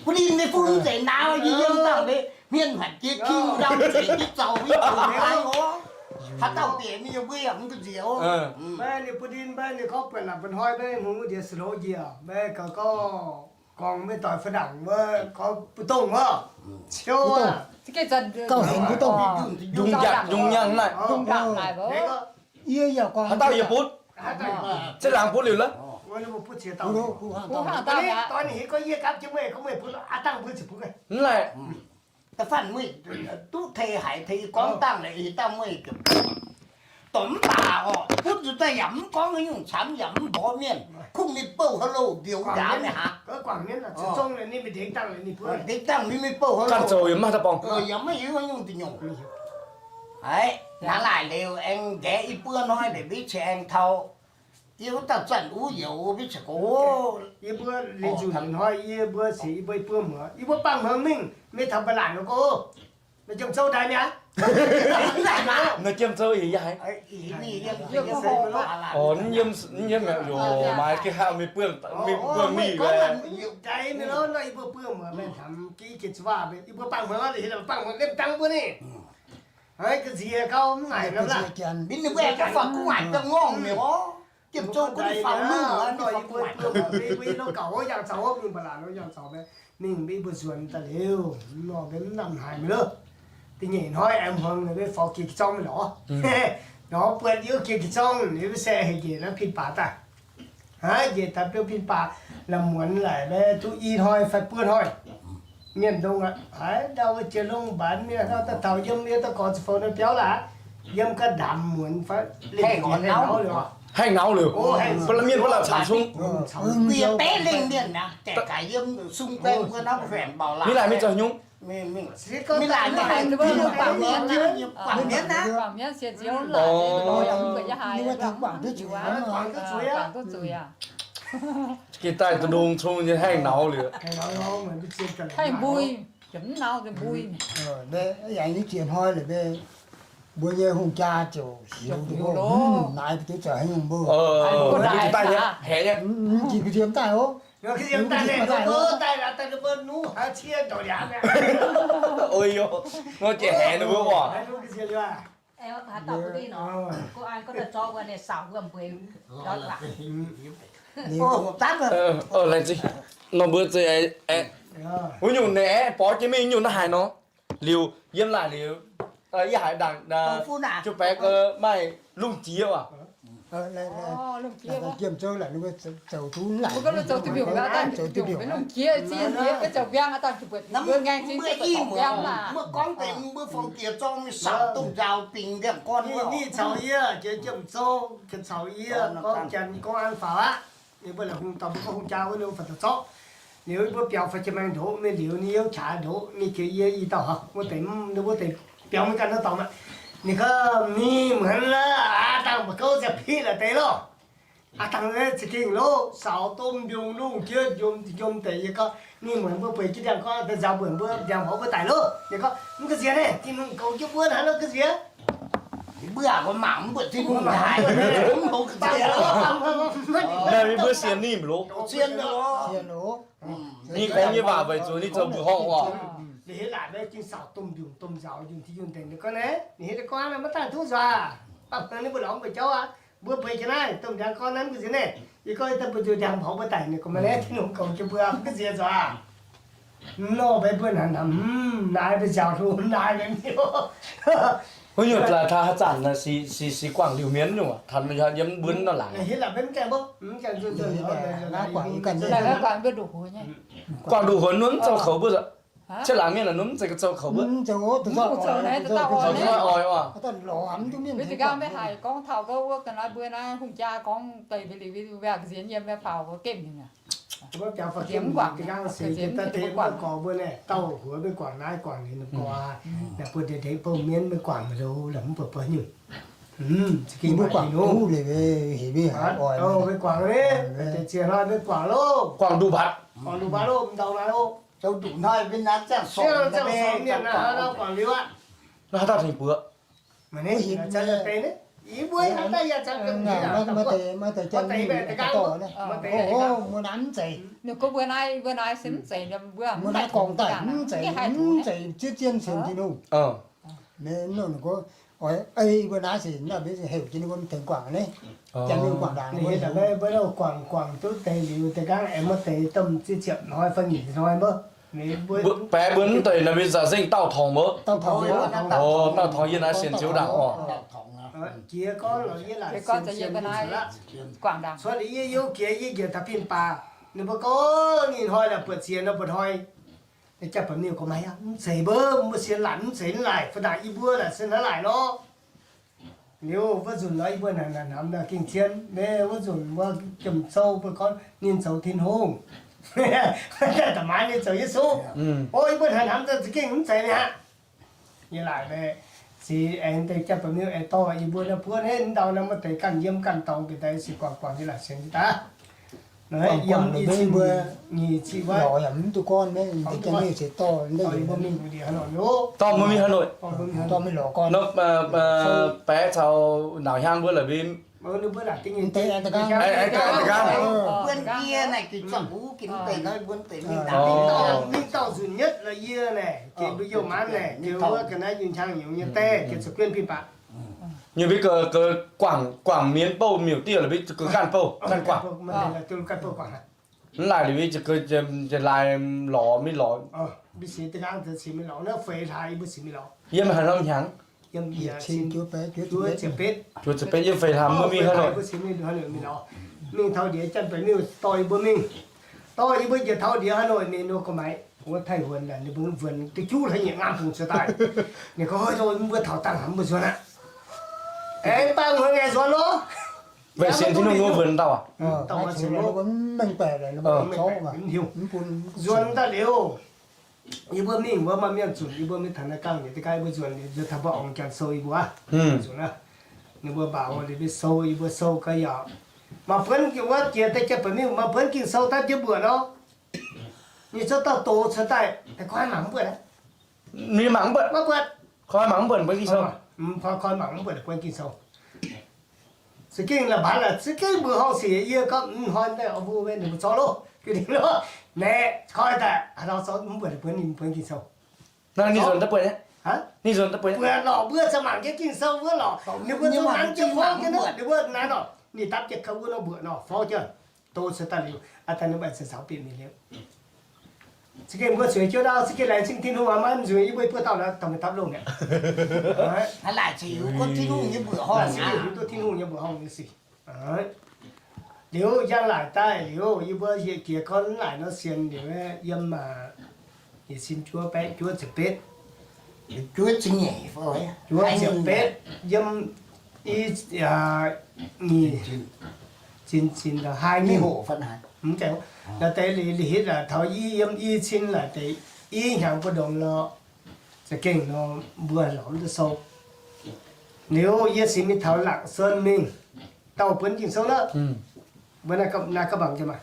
Bun ninh mbuo fungx nzengc naaiv yie yiem dangh mbuo hmien hmuatc jiex king ndau zeiz jiex zaux mbuo haaix dauh bieqc mingh mbuo yaac mv duqv nziex. Maiv ninh bun ninh maiv ninh gorngv buatc naaic mbuo hnoi maiv hmz wuov ndiev sou njiec maiv gaux gorngv gorngv maiv doix fai ndangc wuov gorngv mbu'ndongx wuov. Ciouv aqv. Gauh hec mbu'ndongh. Njungh njaangc, njungh nyaangh naaiv. Yie yaac gorngv haaix dauh yie butv. Zinh laangz butv liuz lov. Mv laih. Da'faanh meih duqv tei haiz tei gorngv dangh leh ih dangh meih dorh mv baac orqc, butv nzuqc daaih yaac mv gorngv haaix nyungc camv, yaac mv mborqv mienh, kungx ninh bouh haaix louh mbiouh ndaauv mingh haaix. Ndeic dangh mingh mingh bouh haaix louh, yaac maiv hiuv haaix nyungc da'nyungc. Hnangv naaic liuz aengx nqaeqv i buo hnoi ndeic mbiv cingx aengx taux yie wuov dauh zanc uv youz mbiv cingx gorngv, yie mbuo liuz nzunc hnoi yie mbuo cingx yie mbuo i buo muoz, yie mbuo bangh hmongx mingh mingh taux mba'laanc nor gorngv, Nor Jiemh Zou ndaix mi'aqv. Nor Jiemh Zou ih yaac haiz. Orv, yiem, yiem mi'aqv, yoc, maaih ga'haav mingh buangh, mingh buangh mingh liuz. Yie mbuo bangc muonz, yie mbuo bangc muonz lemh dangh mbuo ninh. Ga'nziex gau mv naaic, ninh mbuo aengx fangx gu'nguaaic daaih ngorngv mi'aqv. Jiemh Zou gunv faaux mingh, nor yie mbuo, yie mbuo i norm gauh yangh zaux, mingh mba'laqc nor yangh zaux, mingh mbuo nzuonx daaih liuz, nor mv lamh haic mi'aqv loh. Da'nyeic hnoi aengx hmuangx ninh mbuo faaux Giex Ga'zorng mi'aqv lorqc. Nor buatc yie Giex Ga'zorng, ninh mbuo se heuc njiec naaiv pin baac daaih. Hnangv njiec daaih biouv pin baac, lamh muonz laic maiv duqv i hnoi fai buo hnoi. Mienh ndongc aqv, haaix ndau wuov jiex longh mbaanx mienh hnangv daaih taux yiem yie daaih gorx ziqc fou naaiv biauv laac, yiem ga'ndamc muonz fai haengh nauv liuz. Haengh nauv liuz. Mienh wuov laaix camv sung. Mingh laaih mingh zoux nyungc. Geh daaih da'ndongx cung nyei haengh nauv liuz. Haengh mbui, mbui. Yie jiex hnoi liuz mbuo nyei hungh jaa ziouc hiuv duqv, naaiv mbuo duqv zoux haaix nyungc mbuo. Jiex daaih ov. Nor jiex haiz ninh mbuo oc. Nor mbuo wuov nyungc naaiv aeqv, borqv jienv mingh nyungc naaiv haaix nor. Liuz yiem laaic liuz, yie haiz ndaangc jiu-baeqc maaih lungh jiex oc. Mbuo gorngv deix mbuo fongc diex zorng mingh saauc domh nzaaux bingx ndiangx-gorn. Ninh caux yie jiex Jiemh Zou, caux yie gorngv janx gorngv an faaux aqv. Ninh mbuo laengz hungh dorh mbuo gorngv hungh jaa wuov, ninh mbuo faaux daux zorqv. Liuz mbuo biaux faaux jiex maengx ndoqv mingh liuz, ninh youv qaqv ndoqv mingh jiex yie i dauh horpc wuov deix, ninh wuov deix biaux maiv ganh naaiv dorngx aqv. Ninh gorngv ninh muonz aqv, dangh mbu'ziex gouv ziepc piqv la'deix loh. Aav dangh za'gengh loh, saaux domh mbiungc lungh jiex njomv njomv deix. Yie gorngv ninh muonz mbuo bueix jienv ndiangx-gorn daaih nzaaux mbuo, mbuo ndiangx-mborqv mbuo daic loh. Ninh gorngv mv ga'nziex naaiv, Tin-Hungh goux jienv mbuo hnangv nor ga'nziex. Mbuo mangc mv buatc Tin-Hungh haaix. Naaiv mbuo sienx ninh loh. Ninh gorngv nyei waac weic zuqc ninh zoux mbuoqc horngh oc. Ninh hietv laaic maiv jingx saauc domh mbiungc domh nzaaux njomv Tin-Hungh deix. Ninh gorngv naaiv, ninh hietv gorngv maiv dangh duqv nzueic. Baac ninh mbuo lorz mbuo jauv aqv. Mbuo bueix jienv naaiv domh ndiangx-gorn naaiv mv ga'nziex naaiv. Yie gorngv daaih mbuo nzueic ndiangx-mborqv mbuo daic, ninh gorngv maiv leiz Tin-Hungh goux jienv mbuo mv ga'nziex nzueic. Nor mbuo mbuo naaic, naaiv mbuo nziaauc hlo naaic mienh. Wuov nyungc laaix taux haaix zanc si, si guangc liuz mienv nyungc, taux yiem mbuo nor laangz. Guangc nduqc huonx nor mv zoux kouv mbuo. Cietv laangz mienh la'nor mv zeiz zoux kouv mbuo. Oix oix oc. Mbuo za'gengh maiv haih gorngv taux gouv wuov ga'naaiv mbuo naaiv hungh jaa gorngv deix mbuo liuz mbuo ga'nziex yiem mbuo faaux mbuo gemh nyei. Mbuo biaux faaux gemh mbuo guangc, ga'nziex mbuo guangc, mbuo dauh huox mbuo guangc naaiv guangc liuz ninh gorngv, naaic mbuo ndeic ndeic bouh mienv mbuo guangc maiv loz la'mv buatc buatc nyungc. Mbuo guangc duqv liuz, heuc mbuo oix, mbuo guangc, ziex hnoi mbuo guangc loh. Guangc nduqc mbatc, guangc nduqc mbatc loh, m'ndau naaiv loh. Zoux nduqc hnoi mbuo naaiv ziangh sorc mienh naaiv guangc liuz aqv. Naaiv haaix dauh tengx buoz? Maiv deix, maiv deix, mbuo naaiv mv zeiz. Ninh gorngv mbuo naaiv, mbuo naaiv se mv zeiz, mbuo mv haih, mv zeiz zien zien sienx Tin-Hungh. Ninh gorngv, ei mbuo naaiv se naaiv mbuo heuc jienv ninh mbuo tengx guangc naaiv. Janx mingh guangc ndaangc, guangc, guangc duqv deix liuz, deix nqaang aengx maiv deix domh ziex ziepc hnoi fai nyic hnoi mbuo. Baeqc mbuo mv deix naaiv mbuo za'gengh dauh torngx mbuo. Dauh torngx yie naaiv sienx Ziouv ndaangc oc. Jiex gorngv lorz yie laaic sienx Ziouv aqv. Cuotv liuz yie youh jiex yie njiec taux pin-baac, ninh mbuo gorngv ninh hnoi naaic buatc ziex nor mbuo hnoi. Jaa-baeqc mingh gorngv, maiv, mv zeiz mbuo, mbuo sienx laaic mv zeiz naaic, fai naaic yie mbuo laaic se naaiv laaic nor. Liuz wuov nzunc nor yie mbuo naaic hnamv naaic gengh zien, wuov nzunc mbuo Jiem Zou mbuo gorngv ninh zoux Tin-Hungh. Da'maaiz ninh zoux Yesu. O, yie mbuo naaic hnamv za'gengh mv zeiz mi'aqv. Yie laaic maiv zeiz aengx deix jaa-baeqc mingh aengx dorh yie mbuo naaiv buov naaiv ndau naaiv maaih deix ganh yiem ganh dorngx bieqc daaih se guangc guangc yie laaic sienx daaih. Yiem i cin nyic ziepc wuov, lorz yaac mv duqv gorn, mv deix jangx mingh se dorh mbuo mingh Hà Nội, dorh mbuo mingh Hà Nội. Baeqc caux Nauz Hiaang mbuo la'bieiv. Mbuo naaic deix aengx da'gangv, mbuo yie naaic zuqc zorqv wuov ginv deix nor, mbuo deix mingh dauh, mingh dauh nzunc nyetv la'yie naaic, jiex mbuo youh maanv naaic, jiex wuov ga'naaiv yinh hnyangx nyungc nyei deix, jiex zuqc guenv pin baac. Nyungc mbuo guangc, guangc mienv bouh miuc diuh la'bieiv zuqc ganh bouh, ganh guangc. Mv laaic liuz zuqc laaix lorz mingh lorz. Yiem haaix norm hnyangx? Juov ziepc betv yiem feix hlaax mbuo mingh Hà Nội. Mingh taux ndiex Janx-Baeqc Miuh dorh yie mbuo mingh. Dorh yie mbuo njiec taux ndiex Hà Nội mingh nor, gorngv maaih wuov Taiv Huonc naaic, ninh mbuo nzuonx duqv juv hlaax nyieqc ngamv fungc cuotv daaih. Ninh gorngv, Ov, mbuo taux dangh hnamv mbuo nzuonx aqv. Aengx bangc hmuangx ngaengc nzuonx lorqc. Weic sienx Tin-Hungh mbuo nzuonx dauh aac? Nzuonx daaih liuz, yie mbuo mingh wuov maaih mienh zunc, yie mbuo mingh taux naaiv gangh nyei, da'gaaih mbuo nzuonx liuz, nzuonx taux mbuo aengx janx sou yie mbuo. Ninh mbuo mbaaux liuz mbuo sou, yie mbuo sou gau yaac maaih buonv wuov jiex deix jiex ba'miuh, maaih buonv Ging-Sou daaih jiex mbuoqc nor. Ninh cuotv dauh doz cuotv daaih, da'gaaih mangc mv buatc. Ninh mangc mv buatc. Koi mangc mv buatc buonv Ging-Sou. Koi mangc mv buatc buonv Ging-Sou. Za'gengh la'baanz laac za'gengh mbuoqc horngh sic, yie gorngv mv hnoi daaih mbuo ninh mbuo zorqv loh, naeqc koi daaih haaix dauh zorqv mv buatc buonv ninh buonv Ging-Sou. Ninh nzuonx daaih buatc, ninh nzuonx daaih buatc, buatc lorqc, mbuo za'gengh mangc jienv Ging-Sou wuov lorqc, ninh mbuo zoux nanv jienv forv jienv nor, ninh mbuo naaiv nor, ninh dapv jienv kouv wuov nor mbuoqc nor forv jienv, doz cuotv daaih liuz, aa, daaih ninh mbuo ziouc caux bieqc mingh liuz. Za'gengh mbuo zueiz jienv ndau, za'gengh laengz zingh Tin-Hungh aqv, maiv nzueiz yie mbuo buo dauh naaiv dorh mingh dapv loh mi'aqv. Laaic zuqc hiuv duqv Tin-Hungh nyei mbuoqc horngh, hiuv duqv Tin-Hungh nyei mbuoqc horngh nyei sic. Liuz njang laaic daaih liuz, yie mbuo hieh jiex gorn laaic nor sienx liuz, yiem aac, yietc cin juov baeqv juov ziepc betv, juov ziepc betv, yiem i, nyic, cin, cin, haih mingh, mv deix, naaiv deix liuz hitv laaic taux i, yiem i cin laaic deix i hnyangx buo ndongx nor, za'gengh nor mbuo lorz mv duqv sou. Liuz yie cingx mingh taux Laac Suon mingh, dauh buonv Ging-Sou naaiv, mbuo naaiv ga'mangc, dauh buonv Ging-Sou,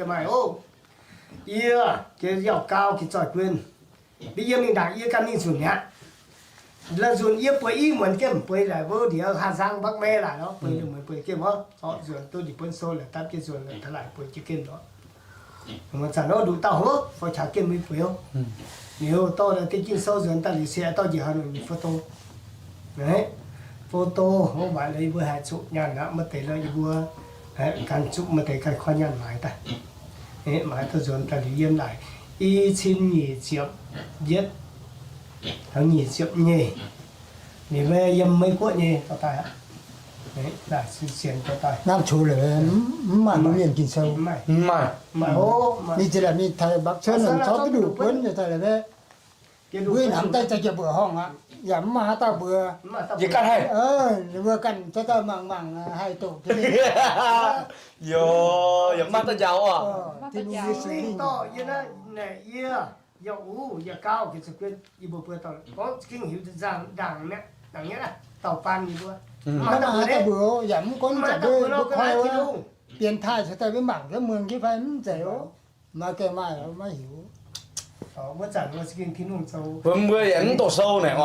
maaih, o, yie jiex yauh gau jiex zoih guon. Mv, yie mingh ndaangc yie ganh mingh nzunc mi'aqv. La'nzunc yie bueix i muonz gemh, bueix laaic wuov ndiev Hà Giang Bắc Mê laaic nor, bueix muonz bueix gemh oc, zorqv nzuonx duqv ndie buonv sou laaic dapv jienv nzuonx taux laaic bueix jienv gemh oc. Muonz zanc nor nduqc dauh hov fai qaqv gemh mingh bueix oc. Liuz dorh naaic deix Ging-Sou nzuonx daaih liuz se dorh njiec Hà Nội photo. Photo hov maaiz lorz yie mbuo haih zuqc nyaanh aqv, maaih deix lorz yie mbuo ganh zuqc, maaih deix ganh koi nyaanh maaiz daaih. Maaiz dorh nzuonx daaih liuz yiem naaic i cin nyic ziepc yietv taux nyic ziepc nyeic, ninh mbuo yiem Meiv Guoqv nyei dorh daaih aqv. Naaiv cux lorqc, mv maaih mbuo mienh Ging-Sou. Mv maaih. Ninh za'gengh mingh taux Bắc Sơn zorqv duqv nduqc buonv nyei daaih lorqc. Mbuo hnamv daaih za'gengh mbuoqc horngh aqv, yaac mv maaih haaix dauh mbuox. Ninh mbuo ganh zorqv daaih mangc mangc haih doqc. Yaac mv maaih dauh njaaux oc. Tin-Hungh nyei Singx Lingh dorh yie naaiv, naaic yie, yaac uv, yaac gauh, yie mbuo mbuo dorh gorngv za'gengh hiuv ndaangc mi'aqv, ndaangc mi'aqv, dauh baan yie mbuo. Mv maaih dauh mbuox, yaac mv gunv zanc mbuo koi wuov, bienx taaih caux daaih mbuo mangc jienv muonh jienv fai mv zeiz oc. Maiv gaengh maaih, maiv hiuv. Mbuo yaac mv doqc sou naaic oc,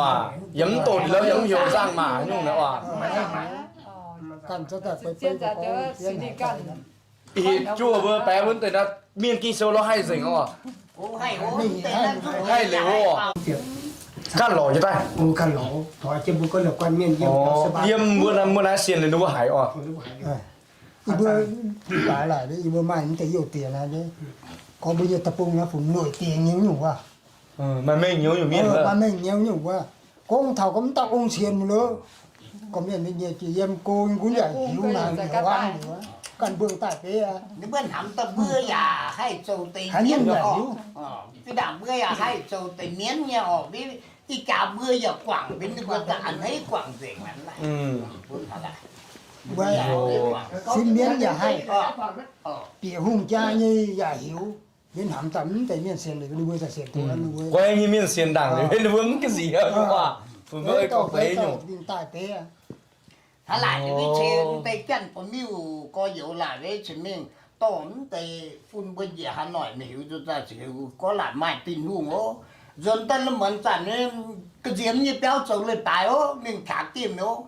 yaac mv doqc liuz yaac mv heuc nzangc maac nyungc naaic oc. Ganh zorqv daaih beiv beiv gorngv, juov mbuo baeqc mbuo deix naaiv mienh Ging-Sou lorz haih nzengc oc. Haih liuz oc. Ganh lorz jienv daaih. Yiem mbuo naaiv, mbuo naaiv sienx liuz ninh mbuo haiz oc. Yie mbuo baaix laaic, yie mbuo maaih mv deix youh diex naaiv, gorngv mbuo nyei deic-bung naaiv fungc noic diex nyei nyungc wuov. Maaih mengh nyei nyungc mienh, maaih mengh nyei nyungc wuov. Gorngv taux gorngv mv dauh ong sienx mv loh, gorngv mienh nyei jiex yiem go gunv yaac hiuv naaic, ganh mbuo daaih beiv aqv. Ninh mbuo hnamv daaih mbuo yaac haih zoux deix haaix nyungc yaac hiuv. Fih ndaangc mbuo yaac haih zoux deix mienv nyei oc. Ih jaax mbuo yaac guangc mbenc ninh mbuo ga'naaiv hneiv guangc nzengc. Sin mienv yaac haih, bieqc hungh jaa nyei yaac hiuv. Mbenc hnamv daaih mv deix mienh sienx liuz ninh mbuo daaih sienx duqv ninh mbuo. Guai nyei mienh sienx ndaangc liuz ninh mbuo mv ga'nziex oc. Mbuo gorngv deix nyungc daaih beiv aqv. Hnangv laaic ninh mbuo ceix mv deix janx-ba'miuh gorx-youz laaic mbuo ceix mingh dorh mv deix fun mbuo njiec haaix noic mingh, heuc nzuonx daaih ziouc heuc gorngv laaic maaih Tin-Hungh oc. Nzuonx daaih la'muonz zanc ga'nziex nyei biauv zoux leiz-baaix oc, mingh taux dimh oc,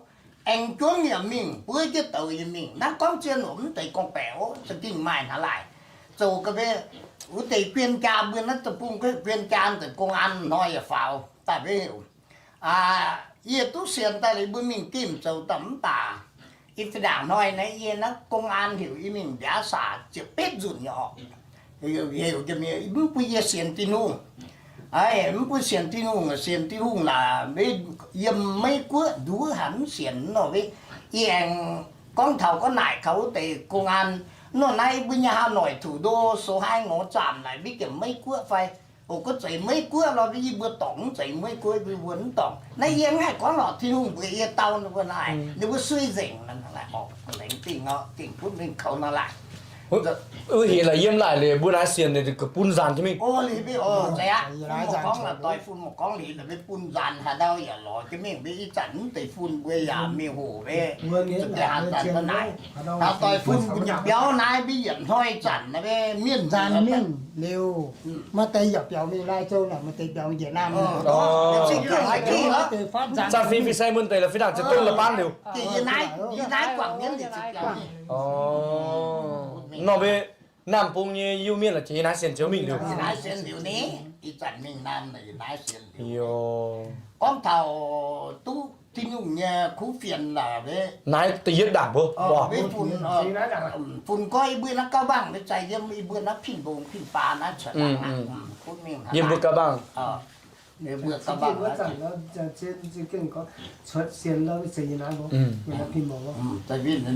aengx juangv yaac mingh, buov jienv douz yaac mingh, naaiv gorngv zien oc, mv deix gorngv-baeqc oc, za'gengh maaih hnangv laaic. Zoux ga'mei wuov deix guen jaa mbuo naaiv deic-bung, guen jaa deic-bung an hnoi yaac faaux daaih mbuo heuc Yie duqv sienx daaih liuz mbuo mingh dimh zoux daaih mv baac, ih fih ndaangc hnoi naaiv yie naaiv công an heuc yie mingh mbiauz saac ziepc betv nzunc nyei oc. Heuc mv bun yie sienx Tin-Hungh. Mv bun sienx Tin-Hungh, sienx Tin-Hungh laaix yiem Meiv Guoqv nduov haic mv sienx nor, yie aengx gorngv taux gorngv naaic kaux wuov deix công an, nor naaiv mbuo nyei Hà Nội thủ đô số hai ngõ Trạm naaic mbuo jiex Meiv Guoqv fai? Ov, gorngv zeiz Meiv Guoqv lorqc, yie mbuo dorngc mv zeiz Meiv Guoqv, mbuo mv dorngc. Naaiv yie mv haih gorngv lorqc, Tin-Hungh mbuox yie dau ninh mbuo naaic, ninh mbuo sueih nzengc. Laengz zingh oc, gengh butv mingh kaux nor laaic. Wuov heuc laaix yiem laaic liuz mbuo naaiv sienx ninh ga'bun nzaanx jienv mingh. Ov, liuz mingh oc, zeiz aqv. Gorngv laaix doix fun mbuo gorngv liuz, mbuo bun nzaanx haaix ndau yaac lorz jienv mingh, mbuo ih zanc mv deix fun mbuo yaac mingh hoc mbuo, mbuo deix haaix zanc naaic. Taux doix fun mbuo nyei biauv naaiv mbuo yietc hnoi zanc naaiv mienh nzaanx mingh liuz, maaih deix yaac biaux mingh Lai Châu naaic, maaih deix biaux mingh Việt Nam. Zanc fih fih saeng mbuo deix la'fih ndaangc ziex duqv la'baan liuz. Nor mbuo Naamh Bung nyei Iu-Mienh la'jiex yie naaiv sienx Ziouv mingh liuz. Gorngv taux duqv Tin-Hungh nyei kuv fienx laaix, naaiv da'yietv ndaangc mbuo, fun goiv mbuo naaiv Cao Bằng mbuo zai yiem mbuo naaiv Pin Mbong Pin Baa naaiv cuotv, yiem mbuo Cao Bằng. Mbuo Cao Bằng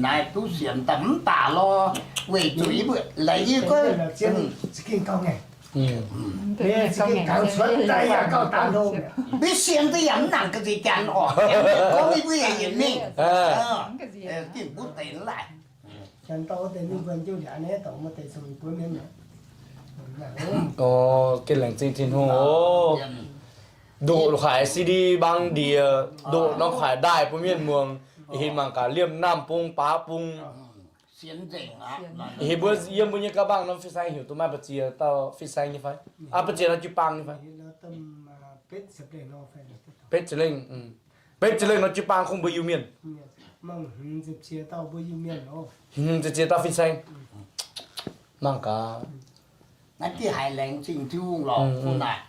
naaiv duqv sienx daaih mv baac lorqc, weic zuqc yie mbuo laaix yie goiv mbuo sienx daaih yaac mv nangc ga'nziex janx oc, gorngv yie mbuo yaac yietc mingh. Gengh butv deix laaih. Gengh laengz zingh Tin-Hungh oc. Ndoqc kuaaic C D bang ndiex, ndoqc norm kuaaic ndaaih bun mienh muangx. Ih hingh mangc gaax liemh Naamh Bung, Baav Bung. Ih hingh mbuo yiem mbuo nyei Cao Bằng norm fin-saeng heuc duqv maaih ba'ziex dauh fin-saeng nyei fai? Aa, ba'ziex dauh jiu-baang nyei fai? Betv ziepc lengh, betv ziepc lengh nor jiu-baang kungx mbuo Iu-Mienh. Hmz ziepc ziex dauh fin-saeng. Mangc gaax. Naaiv diuh haiz laengz zingh Tin-Hungh lorqc, fun naaic.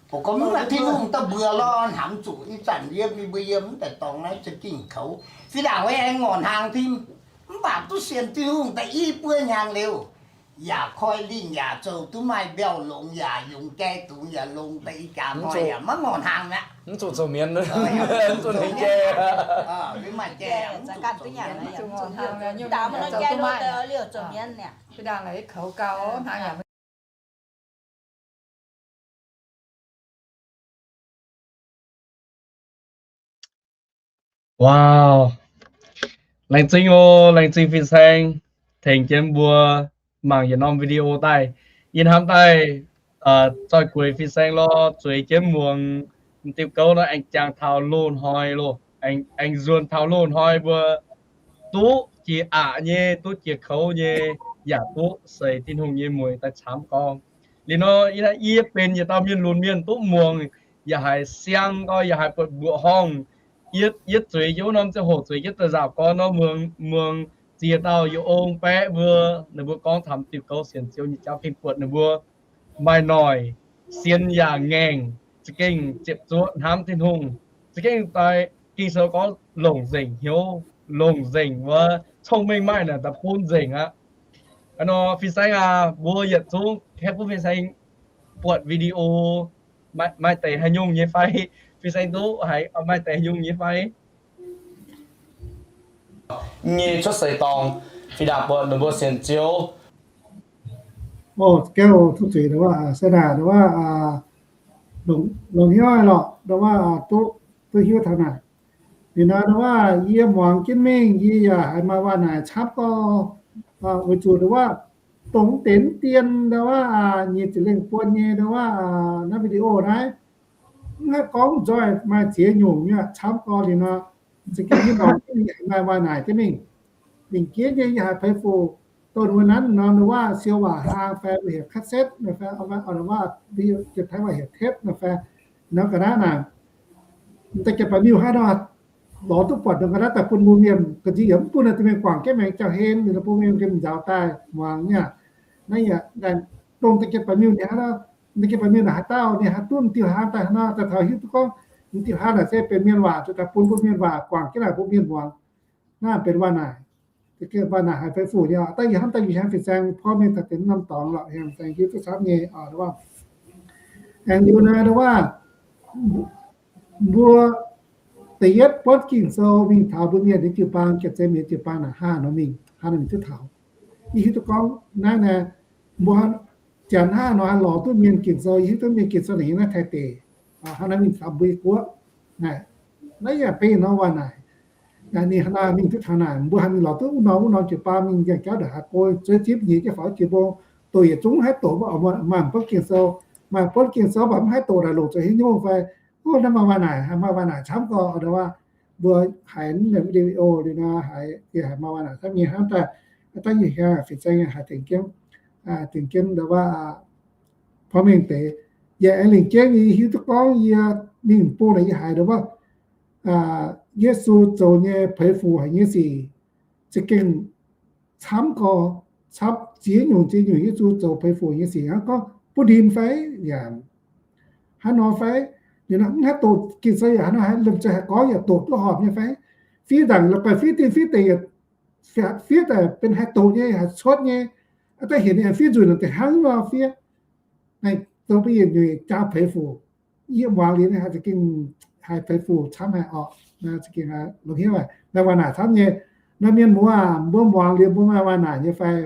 Mbuo gorngv mv baac Tin-Hungh daaih mbuox lorqc, hnamv zuqc ih zanc yiem mbuo yiem mv daaih dorngx naaiv za'gengh koux. Fih ndaangc wuov aengx ngorc hnaangx tim, mv baac duqv sienx Tin-Hungh daaih i buo hnyangx liuz, yaac koi lingh yaac zoux duqv maaih mbiauh longx yaac yungz jai dungz yaac longx daaih ih jaax hnoi yaac maiv ngorc hnaangx mi'aqv. Mv zuqc zoux mienv, mv zuqc lingh jai. Mv maaih jai, mv zuqc zoux mienv. Wow, laengz zingh oc, laengz zingh fin-saeng tengx jienv mbuo mangc yietc norm video daaih. Yie hnamv daaih zoih gueix fin-saeng lorqc, zueiz jienv muangx diuh gouv nor aengx jangx taux loz-hnoi loh, aengx nzuonx taux loz-hnoi mbuo duqv jiex aqc nyei, duqv jiex koux nyei, yaac duqv seix Tin-Hungh nyei mueiz daaih camv gorngv. Liuz nor yie benx yietc dauh mienh lunx mienh duqv muangx, yaac haiz siang gorx, yaac haiz buatc mbuoqc horngh. Yietv zueiz jienv wuov norm ziangh hoc zueiz jienv daaih nzaaux gorn nor muangx, muangx ziex dauh yietc ong baeqv mbuo, ninh mbuo gorngv taux diuh gouv sienx Ziouv nyei jauv, gengh buatc ninh mbuo maaih noic, sienx yaac ngaengc, za'gengh ziepc zuoqv hnamv Tin-Hungh, za'gengh daaih Ging-Sou gorngv longc nzengc hnyouv, longc nzengc wuov cong-mengh maaih naaic daaih bun nzengc aqv. Aa nor fin-saeng aac, mbuo yietc zungv haeqv bun fin-saeng buatc video, maaih deix haaix nyungc nyei fai? Fin-saeng duqv haiz maaih deix haaix nyungc nyei fai? Nyei cuotv seix dorngx, fih ndaangc buatc ninh mbuo sienx Ziouv. Ov, gengh duqv zuiz ndongc wuov, se naaic ndongc wuov, longc hnyouv lorqc, ndongc wuov, duqv, duqv hiuv taux naaic. Liuz nor ndongc wuov, yie muangx jienv mingh, yie yaac haiz maaih waac naaic camv gorx, weic zuqc ndongc wuov, dongh mv deix mv dien ndongc wuov, nyic ziepc lengh buon nyei ndongc wuov, naaiv video naaiv, mv haih gorngv nzoih, maaih ziex nyungc nyei camv gorx liuz nor. Za'gengh nyei dorngx maaih waac naaic jienv mingh. Lingc jeiv nyei yie haiz peix fuc, dongh wuov nanv nor, wuov siou waac hlaang fai mbuo heuc cassette nor fai, wuov Janx-Taiv waac heuc tape nor fai, nor ga'naaiv naaic, da'jienv baeqc miuh hnangv nor, lorz duqv buatc nor ga'naaiv daaih bun mbuo mienh ga'nziex yaac mv bun naaiv deix mienh guangc jienv maengx jauv-hlen, ninh bun mienh gengh nzaaux daaih muangx nyei aqv. Naaiv yaac dongh da'jienv baeqc miuh ninh hnangv nor, da'jienv baeqc miuh naaic haaix dauh ninh haih duqv diuh hlaang daaih hnangv nor, daaih taux hiuv duqv gorngv diuh hlaang naaic se benx mienh waac, zuqc daaih bun mbuo mienh waac guangc jienv naaic bun mienh muangx. Naaiv benx waac naaic. Waac naaic haiz feix fuc nyei. Daaih yie hnamv daaih yie hnyangx fin-saeng porv mengh daaih deix norm dorngx lorqc, hnyangx fin-saeng hiuv duqv camv nyei. Aengx liuz naaic waac, mbuo da'yietv buonv Ging-Sou mingh taux mbuo mienh nyei jiu-baang, Janx-Zei Mienh nyei jiu-baang naaic, haaix nor mingh, haaix nor mingh duqv taux. Yie hiuv duqv gorngv naaiv naaic, mbuo Janx hnangv nor haih lorz duqv mienh Ging-Sou, yie hiuv duqv mienh Ging-Sou naaic yiem naaiv Taiv deic, hnangv naaiv mingh taux mbuo Iu-Guoqv naaic. Naaiv yaac benx norm waac naaic. Ninh hnangv naaiv mingh duqv taux naaic, mbuo haih mingh lorz duqv wuov norm wuov norm jiu-baang mingh yangh jauv ndongc haaix go, zueiz zipv nyeiz jienv faaux jiex mbong, doqc yietc zungv haih doqc mv, maaih buonv Ging-Sou, maaih buonv Ging-Sou mv baac mv haih doqc naaic longc zuqc haaix nyungc fai. Naaiv maaih waac naaic, maaih waac naaic camv gorx, mbuo haiz video liuz nor, haiz maaih waac naaic camv nyei hnangv daaih. Daaih yie hnyangx fin-saeng haiz tengx jienv, tengx jienv ndau wuov porv mengh deix. Yaac aengx lingc jienv yie hiuv duqv gorngv yie ninh bung naaic yie haiz ndau wuov Yesu zoux nyei peix fuc haic nyei sic za'gengh camv gorx, camv ziex nyungc ziex nyungc Yesu zoux peix fuc nyei sic hnangv gorngv butv ndin fai, yaac hnangv nor fai, liuz nor mv haih doqc Ging-Sou yaac hnangv nor, haaix lemh zeiz haih gorngv yaac doqc duqv horpc nyei fai, fiev ndaangc la'guaih fiev dien fiev deix yaac fiev daaih benx haih doqc nyei, haih cuotv nyei. Daaih heuc ninh fiev nzunc deix hnangv nor fiev. Naaiv dongh mbuo yietc nyungc jaa peix fuc, yie muangx liuz naaiv haih za'gengh haiz peix fuc camv haic orqc. Za'gengh longx hnyouv aqv. Maaih waac naaic camv nyei. Naaiv mienh muoz aac, mbuo muangx liuz mbuo maaih waac naaic nyei fai?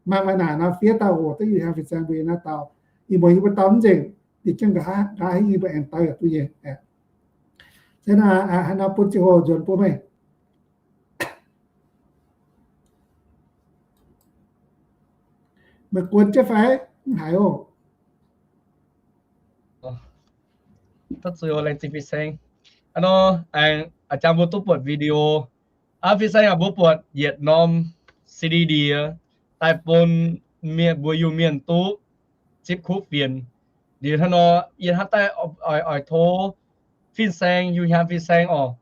Maaih waac naaic nor fiev daaih oc. Da'yietv hnyangx fin-saeng mbuo yiem naaiv dau, ih muonz yie mbuo dau mv nzengc, yie jienv nqa'haav hingv yie mbuo aengx dau yaac duqv nyei. Se naaiv haaix nor bun ziangh hoc nzuonx bun meih. Meih guon jienv fai? Mv haiz oc. Tov zuiz laengz zingh fin-saeng. Aa nor, aengx a'jang mbuo duqv buatc video. Aa, fin-saeng aac, mbuo buatc yietc norm C D ndie daaih bun mienh, mbuo Iu-Mienh duqv zipv kuv fienx. Liuz hnangv nor, yie hnamv daaih oix, oix tov fin-saeng, Iu-Hnyangx fin-saeng oc,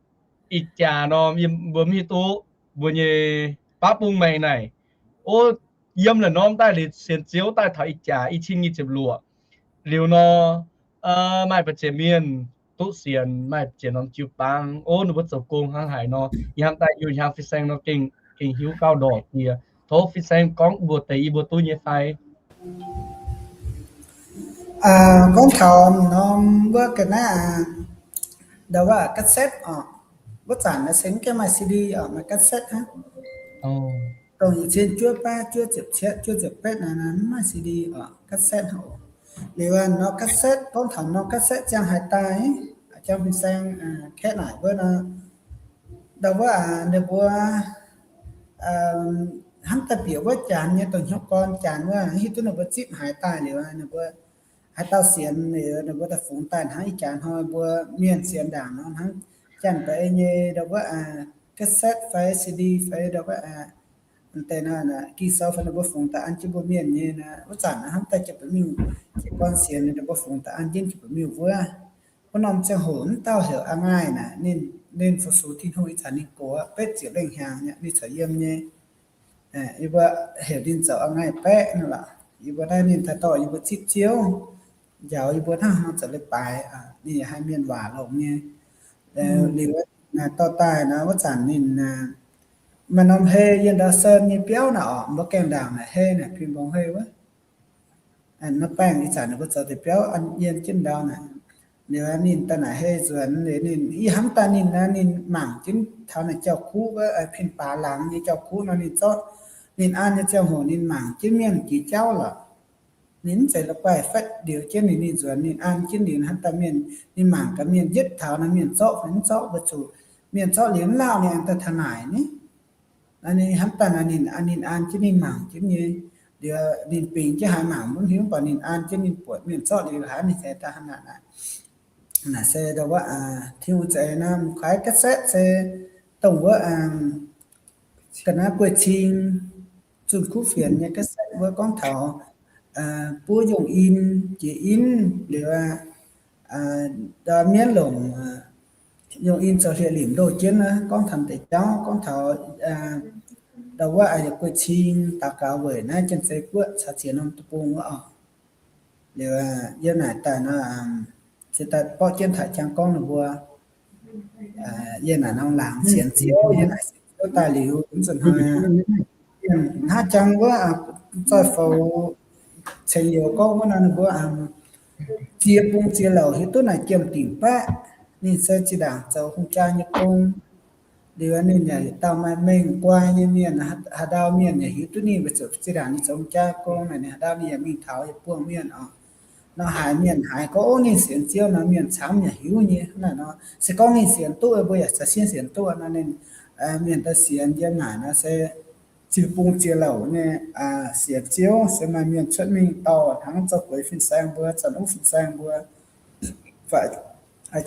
ih jaax norm yie mbuo mv hiuv duqv mbuo nyei baav bung maengx naaic, o, yiem la'norm daaih liuz sienx Ziouv daaih taux ih jaax i cin nyic ziepc luoqc. Liuz nor, maaih ba'ziex mienh duqv sienx, maaih ziex norm jiu-baang, o, ninh mbuo zoux gong hnangv haaix nor. Yie hnamv daaih Iu-Hnyangx fin-saeng nor gengh, gengh hiuv gauh ndorpc yie. Tov fin-saeng gorngv mbuox deix yie mbuo duqv nyei fai? Gorngv taux norm wuov ga'naaiv, ndau wuov cassette oc. Wuov zanc naaiv se mv gaengh maaih C D oc, maaih cassette hnangv. Dongh yietc cin juov baav juov ziepc cietv juov ziepc betv naaiv, naaiv mv maaih C D oc, cassette hnangv oc. Liuz norm cassette, gorngv taux norm cassette ziangh haaix daaih, jang fin-saeng kaeqv naaic wuov nor, ndau wuov ninh mbuo hnamv daaih bieqc wuov janx nyei dongh hnyouv gorn janx wuov, hiuv duqv ninh mbuo zipv haaix daaih liuz, ninh mbuo haaix dauh sienx liuz ninh mbuo daaih fungx daaih hnangv ih jaax hnoi mbuo mienh sienx ndaangc nor hnangv janx-deic nyei ndau wuov cassette fai C D fai ndau wuov deix nor, Ging-Sou fai ninh mbuo fungx daaih an jienv mbuo mienh nyei nor, wuov zanc hnamv daaih jienv ba'miuh, jiez gorn sienx ninh mbuo fungx daaih an jienv jienv ba'miuh wuov. Wuov norm ziangh hoc mv dauh heuc A'ngaih naaic, ninh, ninh fu-sux Tin-Hungh ih zanc ninh gox betv ziepc lengh hnyangx nyei, ninh corc yiem nyei. Yie mbuo heuc ninh zoux A'ngaih Baeqv nor lorqc. Yie mbuo naaiv ninh daaih dorh yie mbuo zipv Ziouv, njaaux yie mbuo hnangv haaix nor zoux leiz-baaix, ninh yaac haih mienh waac longx nyei. Liuz naaic dorh daaih nor wuov zanc ninh maaih norm hei yiem ndau Sơn nyei biauv naaic orqc, mbuo gaengh ndaangc naaic hei naaic, Pin Mbong hei wuov. Nor baengh ih zanc ninh mbuo zoux deix biauv an yiem jienv ndau naaic. Liuz ninh daaih naaic hei nzuonx, ninh, yie hnamv daaih ninh, ninh mangc jienv taux naaic jauv-kuv wuov, Pin Baaix Laangz nyei jauv-kuv nor ninh zorqv, ninh an nyei ziangh hoc ninh mangc jienv mienh jiex jauv lorqc. Ninh mv zeiz la'guaih fatv ndioux jienv ninh, ninh nzuonx ninh an jienv liuz hnamv daaih mienh, ninh mangc gaax mienh yietv taux naaic mienh zorqv fai mv zorqv, weic zuqc mienh zorqv liuz mv lauh ninh aengx daaih taux naaic ni. Naaiv ninh hnamv daaih naaic ninh, ninh an jienv ninh mangc jienv nyei. Liuz ninh bingx jienv haaix mangc mv hiuv, mv baac ninh an jienv ninh buatc mienh zorqv liuz haaix ninh zeiz daaih hnangv naaic. Naaic se ndau wuov Tin-Hungh za'eix nor, m'kaiv cassette se dongh wuov ga'naaiv guei cing zunh kuv fienx nyei ga'setv wuov gorngv taux buov yongh in, jiex in liuz aqv, mienv longc yongh in zoux hlieqv-limc ndoh jienv naaiv, gorngv taux deix jauv, gorngv taux ndau wuov yaac guei cing daux gaux weic naaiv Janx-Zei Guoqv caux ziex norm deic-bung wuov oc. Liuz yiem naaic daaih nor, se daaih borqv jienv taux jangx gorngv ninh mbuo, yiem naaic nor laangz sienx Ziouv, yiem naaic sienx Ziouv daaih liuz, mv zuqc hnoi hnangv jangx wuov zoih foux cengx youz gorngv wuov nor, ninh mbuo ziex bung ziex louc hiuv duqv naaic jiem-dingc baeqv. Ninh se zinh ndaangc zoux hungh jaa nyei gong. Liuz ninh yaac dauh maaih mengh guai nyei mienh, haaix ndau mienh yaac hiuv duqv ninh, weic zuqc zinh ndaangc ninh zoux hungh jaa gong naaic, ninh haaix ndau ninh yaac mingh taux yietc buangh mienh oc. Nor haiz mienh haiz gorngv, ov, ninh sienx Ziouv nor, mienh camv yaac hiuv nyei. Hnangv naaic nor se gorngv ninh sienx duqv, mbuo yaac caux sienh sienx duqv nor, ninh mienh daaih sienx yiem naaic nor se ziex bung ziex louc nyei sienx Ziouv, se maaih mienh cuotv mingh dorh hnangv zoux gueix fin-saeng mbuo, zanc uv fin-saeng mbuo, fai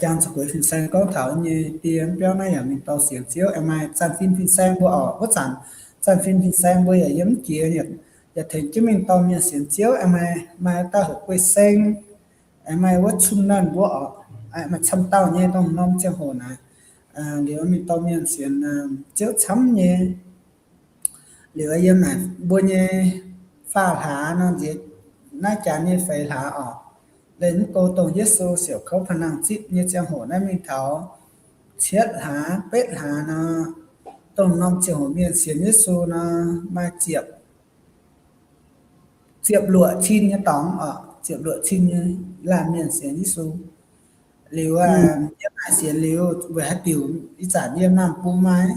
jangx zoux gueix fin-saeng gorngv taux nyei die mv biauv naaiv yaac mingh dorh sienx Ziouv. Aengx maaih zanc fin fin-saeng mbuo oc, wuov zanc zanc fin fin-saeng mbuo yaac yiem mv jiex, yaac tengx jienv mingh dorh mienh sienx Ziouv. Aengx maaih, maaih dauh heuc Guei Seng, aengx maaih wuov Cun Nanv mbuo oc, maaih camv dauh nyei dongh norm ziangh hoc naaic. Liuz mingh dorh mienh sienx Ziouv camv nyei. Liuz yiem naaic mbuo nyei faah hlaax nor, nziex naaiv janx nyei feix hlaax oc, leih mv go dongh Yesu siouc kouv pa'nangh zipv nyei ziangh hoc naaiv mingh taux cietv hlaax betv hlaax nor, dongh norm ziangh hoc mienh sienx Yesu nor, maaih ziepc, ziepc luoqc cin nyei dorngx oc, ziepc luoqc cin nyei laanh mienh sienx Yesu. Liuz yiem naaic sienx liuz weic haaix diuc ih zanc yiem Naamh Bung maaih,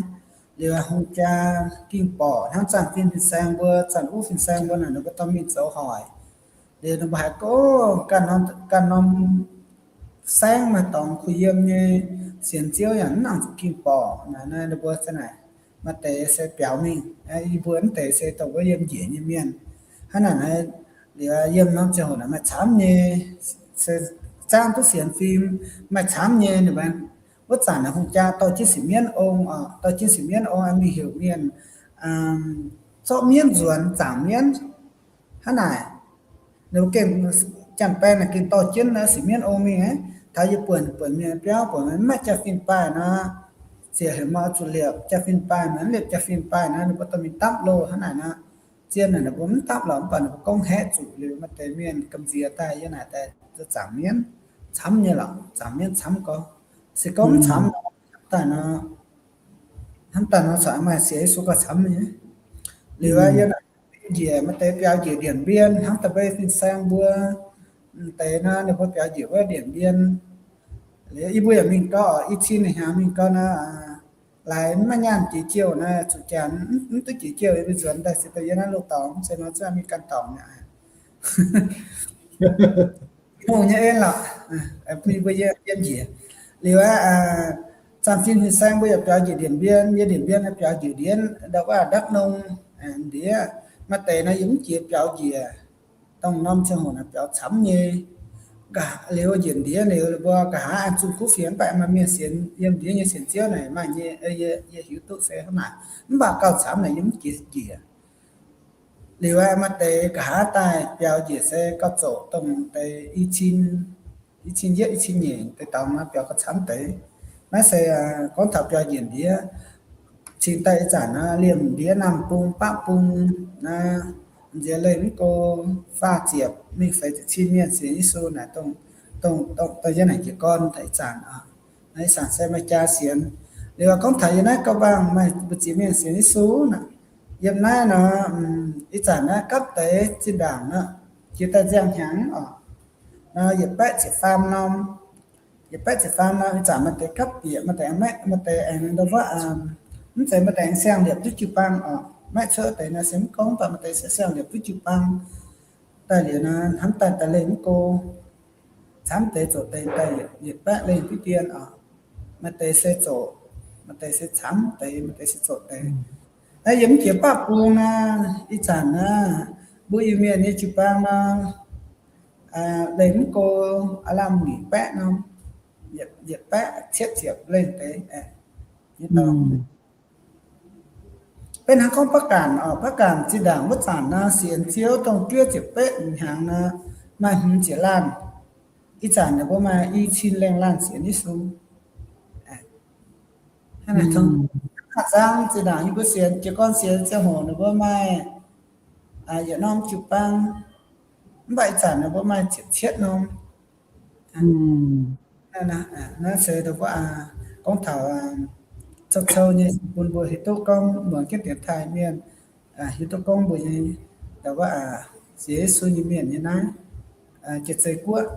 liuz hungh jaa ging borqc hnangv zanc fin fin-saeng mbuo, zanc uv fin-saeng mbuo naaic, ninh mbuo dorh mingh zoux hoic. Liuz ninh mbuo haiz gorngv ganh norm saengv maaih dorngx kuh yiem nyei, sienx Ziouv yaac mv nangc zuqc ging borqc naaic. Ninh mbuo se naaic, maaih deix se biaux mingh, yie mbuo mv deix se dongh wuov yiem njiec nyei mienh. Hnangv naaic, liuz yiem norm ziangh hoc naaic maaih camv nyei, se zaangv duqv sienx fim, maaih camv nyei. Wuov zanc naaic hungh jaa dorh jienv sienx mienv ong oc, dorh jienv sienx mienv ong, mingh heuc mienh zorqv mienv nzuonx zaangc mienv. Hnangv naaic, ninh mbuo gengh, janx-baeng naaic gengh dorh jienv naaiv sienx mienv ong mingh aqv. Taux yie buonc, buonc mienh biauv, buonc maiv maaih jaa-fin baaih nor, ziouc heuc mbuo zuqc liepc jaa-fin baaih, maiv liepc jaa-fin baaih nor, ninh mbuo dorh mingh dapv loh hnangv naaic nor. Zien naaic ninh mbuo mv dapv lorqc, mv baac ninh mbuo gorngv haeqv zuqc liuz, maaih deix mienh gamh nziex daaih yiem naaic daaih zoux zaangc mienv, camv nyei lorqc, zaangc mienv camv gorngv. Se gorngv mv camv nor, daaih nor, hnamv daaih nor corc maaih sienx Yesu gauh camv nyei. Liuz yiem naaic njiec, maaih deix biaux njiec Điện Biên hnangv da'beiv fin-saeng mbuo. M'deix nor ninh mbuo biaux njiec wuov Điện Biên. Liuz yie mbuo yaac mingh gau, i cin hnyangx mingh gau nor, laaix maiv nyaanh jiex jouh naaiv, zuqc janx mv duqv jiex jouh, yie mbuo nzuonx daaih se daaih yiem naaiv loz-dorngx se nor cuotv mingh ganh dorngx mi'aqv. Hungh nyei en lorqc, bun yie mbuo yiem njiec. Liuz aqv, zanc fin fin-saeng mbuo yaac biaux njiec Điện Biên, yiem Điện Biên biaux njiec ndiev, ndau wuov Đắk Nông, ndiev. Maaih deix nor yie mv jiex biaux njiec, dongh norm ziangh hoc naaic biaux camv nyei. Liuz njiec ndiev liuz mbuo nqa'haav aengx zunh kuv fienx, mv baac maaih mienh sienx yiem ndiev nyei sienx Ziouv naaic maaih nyei, yie hiuv duqv se hnangv naaic. Mv baac gauh camv naaic yie mv jiex njiec. Liuz maaih deix nqa'haav daaih biaux njiec se gauh zoqc dongh deix i cin, i cin yietv i cin nyeic deix dorngx nor biaux gauh camv deix. Naaiv se gorngv taux biaux njiec ndiev. Cingx daaih ih zanc nor liemh ndiev Naamh Bung, Baqv Bung nor, nziex leih mv go faah ziepc mingh feix ziepc cin mienh sienx Yesu naaic, dongh, dongh yiem naaic jiez gorn daaih ih zanc oc. Naaiv ih zanc se maaih jaa sienx. Liuz gorngv taux yiem naaiv Gauh Mbaangh maaih mbu'ziex mienh sienx Yesu naaic. Yiem naaiv nor, ih zanc naaiv gapv deix zinh ndaangc nor, jiex daaih nziang hnyangx oc, nor yietc baeqv ziepc faam norm. Yietc baeqv ziepc faam norm ih zanc maaih deix gapv bieqc, maaih deix aengx maiv, maaih deix aengx ndau wuov, mv zeiz maaih deix aengx siang-liepc duqv jiu-baang oc. Maiv cuotv deix nor se mv gorngv, mv baac maaih deix se siang-liepc duqv jiu-baang. Daaih liuz nor hnamv daaih daaih leih mv go, camv deix zoqc deix daaih yietc baeqv leih duqv dien oc. Maaih deix se zoqc, maaih deix se camv deix, maaih deix se zoqc deix. Naaiv yiem mv jiex Baqv Bung naaiv, ih zanc naaiv mbuo Iu-Mienh nyei jiu-baang nor, leih mv go aav lamh nyic baeqv norm, yietc baeqv cietv ziepc leih deix. Beiv hnangv gorngv ประกัน oc, ประกัน zinh ndaangc wuov zanc nor, sienx Ziouv dongh juov ziepc betv hnyangx nor, maaih hmz ziepc laanh. Ih zanc ninh mbuo maaih i cin lengh laanh sienx Yesu. Hnangv naaic, zinh ndaangc yie mbuo sienx, jiez gorn sienx ziangh hoc ninh mbuo maaih yietc norm jiu-baang, mv baac ih zanc ninh mbuo maaih ziepc cietv norm. Naaiv se gorngv taux cou-cou nyei bun mbuo hiuv duqv gorngv muangx jienv dienx taaih mienh, hiuv duqv gorngv mbuo nyei, wuov, sienx Yesu nyei mienh nyei naaiv, jiex zei guoqv.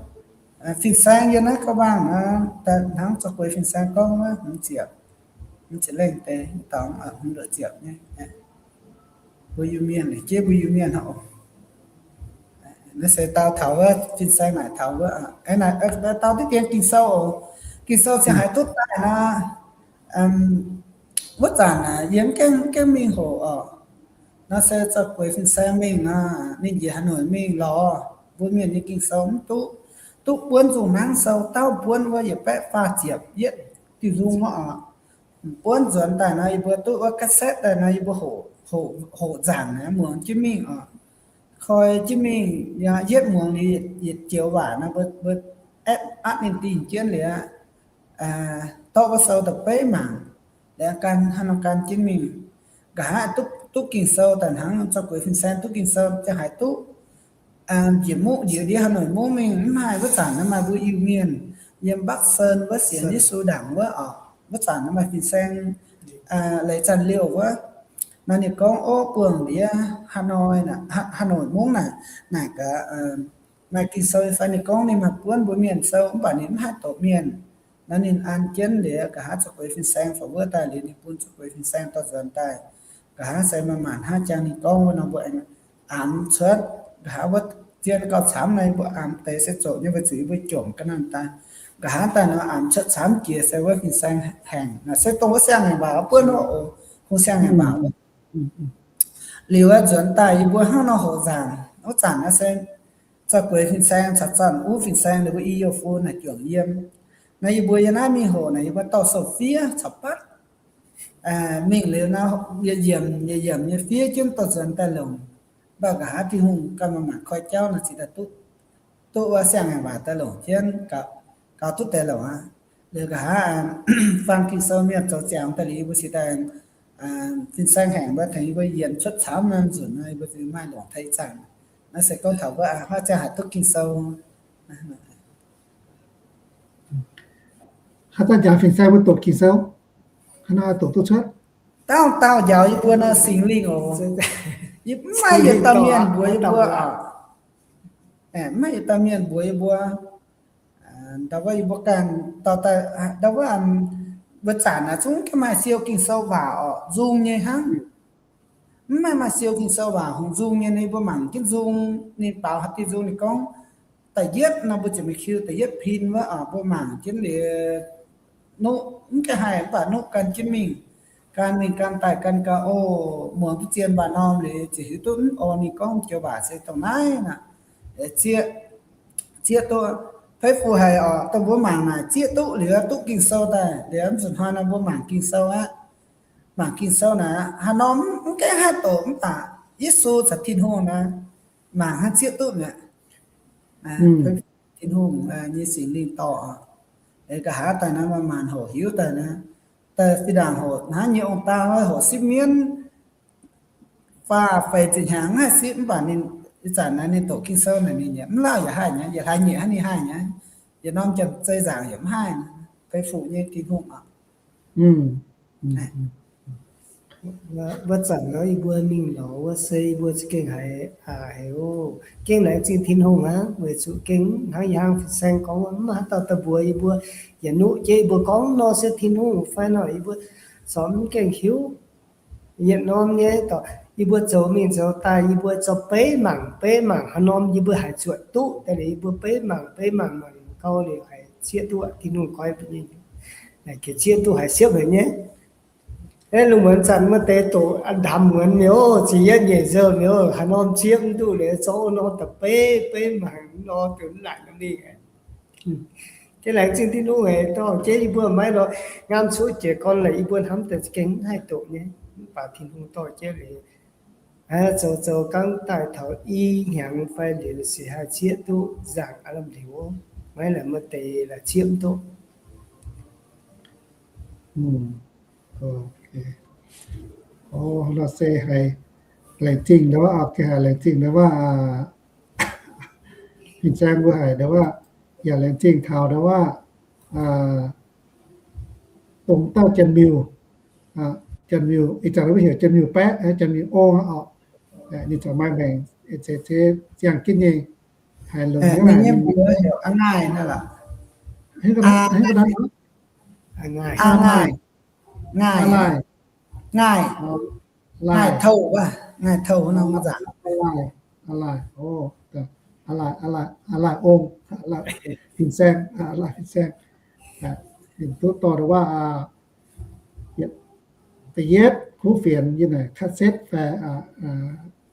Fin-saeng yiem naaiv gauh mangc hnangv zorqv gueix fin-saeng gorngv wuov hmz ziepc, hmz ziepc lengh deix dorngx, hmz luoqc ziepc nyei. Mbuo Iu-Mienh, jiex mbuo Iu-Mienh oc. Naaiv se dau taux wuov fin-saeng naaic taux wuov, dau diqv dien Ging-Sou oc. Ging-Sou ziouc haiz duqv daaih nor, wuov zanc yie mv gaengh, mv gaengh mingh hoqc oc. Naaiv se zorqv gueix fin-saeng mingh nor, ninh njiec Hà Nội mingh lorz mbuo mienh nyei Ging-Sou mv duqv, duqv buonv nzung nangv sou, dauh buonv wuov yietc baeqv faah ziepc yietv diuh nzung wuov oc. Buonv nzuonx daaih nor, yie mbuo duqv wuov cassette daaih nor, yie mbuo hoqc, hoqc nzaangc muangx jienv mingh oc. Koi jienv mingh, yietv muangx liuz yietc joux waac nor, mbuo atv ninh dingh jienv liuz, dorh wuov sou da'beiv mangc, liuz gan hnangv nor gan jienv mingh. Nqa'haav duqv Ging-Sou daaih hnangv zorqv gueix fin-saeng duqv Ging-Sou ziouc haiz duqv njiec muqv, njiec ndiev Hà Nội muqv mingh. Mv haih, wuov zanc naaiv maaih mbuo Iu-Mienh yiem Bắc Sơn wuov sienx Yesu ndaangc wuov oc. Wuov zanc naaiv maaih fin-saeng Leiz Zanc Liouh wuov. Naaiv ninh gorngv, ov, buangh ndiev Hà Nội, Hà Nội muqv naaic, naaic gaax maaih Ging-Sou fai? Ninh gorngv ninh maaih buonv mbuo mienh sou, mv baac ninh mv haih doqc mienh. Naaiv ninh an jienv liuz, nqa'haav zorqv gueix fin-saeng faaux wuov daaih liuz, ninh bun zorqv gueix fin-saeng dorh nzuonx daaih. Nqa'haav se maaih maanc hnangv jangx ninh gorngv wuov nor, mbuo aengx amx cuotv. Nqa'haav wuov zien gauh camv naaiv, mbuo amx deix se zoqc nyei, weic zuqc yie mbuo jomc ga'naaiv daaih. Nqa'haav daaih nor amx cuotv camv jiex se wuov fin-saeng haengh, naaic se dongh wuov siang-ngaengc waac buonv oc, kungx siang-ngaengc waac. Liuz nzuonx daaih yie mbuo hnangv nor hoqc nzaangc, wuov zanc naaiv se zorqv gueix fin-saeng caux zanc uv fin-saeng, ninh mbuo i youh fun naaic juangc yiem. Naaiv yie mbuo yiem naaiv mingh hoqc naaic, yie mbuo dorh sou fiev caux batv mingh liuz nor, yiemc yiemc nyei fiev jienv dorh nzuonx daaih longc. Mv baac nqa'haav Tin-Hungh ganh maaih maanc koi jauv nor, ziouc daaih duqv, duqv wuov siang-ngaengc waac daaih longc jienv, gaux duqv deix longc aqv. Liuz nqa'haav faan Ging-Sou mienh zoux ziangx daaih liuz, yie mbuo cingx daaih fin-saeng haengh mbuo tengx yie mbuo yienx cuotv camv nor, nzunc nor yie mbuo maaih longc tei zaangc. Naaiv se gorngv taux wuov, haaix zanc haih duqv Ging-Sou. Haaix zanc jangx fin-saeng mbuo doqc Ging-Sou, haaix nor doqc duqv cuotv? Dauh dauh njaaux yie mbuo nor, Singx Lingh oc. Yie mv maaih yietc dauh mienh mbuox yie mbuo. Mv maaih yietc dauh mienh mbuox yie mbuo. Ndau wuov yie mbuo ganh dauh daaih, ndau wuov, wuov zanc naaic zungv gengh maaih siou Ging-Sou waac oc, nzung nyei hnangv. Mv maaih maaih siou Ging-Sou waac hungh nzung nyei, ninh mbuo mangc jienv nzung, ninh baaux haaix diuh nzung ninh gorngv, da'yietv nor mbuo ziouc mingh kiu da'yietv pin wuov oc, mbuo mangc jienv liuz nuqv mv gaengh haih, mv baac nuqv gan jienv mingh, gan mingh gan daaih gan gau, o, muangx duqv zien mbaac norm liuz ziouc hiuv duqv, o, ninh gorngv joux waac se dongh naaiv naaic. Zieqv, zieqv duqv, fei fu haic oc. Dongh mbuo mangc naaic zieqv duqv liuz, duqv Ging-Sou daaih liuz, mv zuqc hnoi nor mbuo mangc Ging-Sou aqv. Mangc Ging-Sou naaic, haaix norm mv gaengh haih doqc, mv baac Yesu caux Tin-Hungh naaic, mangc hnangv zieqv duqv mi'aqv. Tin-Hungh nyei Singx Lingh dorh oc. Nqa'haav daaih naaiv maaih maanc hoc hiuv daaih naaiv, daaih zinh ndaangc hoc hnangv nyei ong-daa hoc sipv mienv, faah feix ziepc hnyangx mv haih sipv, mv baac ninh ih zanc naaiv ninh doqc Ging-Sou naaic ninh yaac mv lauh yaac haih nyei, yaac hlaax nyieqc hnangv ninh haih nyei. Yietc norm janx-zei nzaangc yaac mv haih. Fei fu nyei Tin-Hungh oc. Wuov zanc nor yie mbuo mingh lorz wuov se yie mbuo za'gengh haiz, haiz oc, gengh laengz zingh Tin-Hungh hnangv, weic zuqc gengh hnangv yie hnangv fin-saeng gorngv, mv haaix dauh daaih mbuox yie mbuo, yietc nuqv jeiv yie mbuo gorngv nor se Tin-Hungh fai nor, yie mbuo corc mv gengh hiuv. Yietc norm nyei dorc, yie mbuo zoux mingh zoux daaih, yie mbuo zorqv beiv mangc, beiv mangc, haaix norm yie mbuo haiz zuotc duqv daaih liuz, yie mbuo beiv mangc, beiv mangc, mangc gau liuz haiz zieqv duqv Tin-Hungh goiv mbuo nyei, zieqv duqv haiz siepv haic nyei. Lungh muonz zanc maaih deix doqc ndamx muonz mi'aqv, ziqc yietv nyeic nzou mi'aqv, haaix norm zieqv mv duqv liuz, zorqv wuov norm da'beiv, beiv mangc, norm deix mv laaic norm mingh. Laengz zingh Tin-Hungh haic, dorh jienv yie mbuo maiv lorqc. Ngamv cuotv jiez gorn laaix yie mbuo hnamv deix za'gengh mv haih doqc nyei, mv baac Tin-Hungh dorh jienv liuz, zoux zoux gangv daaih taux i hnyangx fai liuz sic haih cieqv duqv nzaangc aav lamh liuz, maiv laaix maaih deix laaix cieqv mv duqv. Nor se haiz laengz zingh ndau wuov, gengh haiz laengz zingh ndau wuov, fin-saeng mbuo haic ndau wuov, yaac laengz zingh taux ndau wuov, dongh dauh Janx-Miuh, Janx-Miuh, ih zanc mbuo heuc Janx-Miuh Baeqv, Janx-Miuh Ong oc. Ninh corc maaih maengc ziangh jienv nyei, haiz longx haic. A'laaih, A'laaih, Ong, A'laaih, Fin-Saeng, A'laaih Fin-Saeng, duqv dorh ndau wuov, da'yietv kuv fienx yiem naaic cassette fai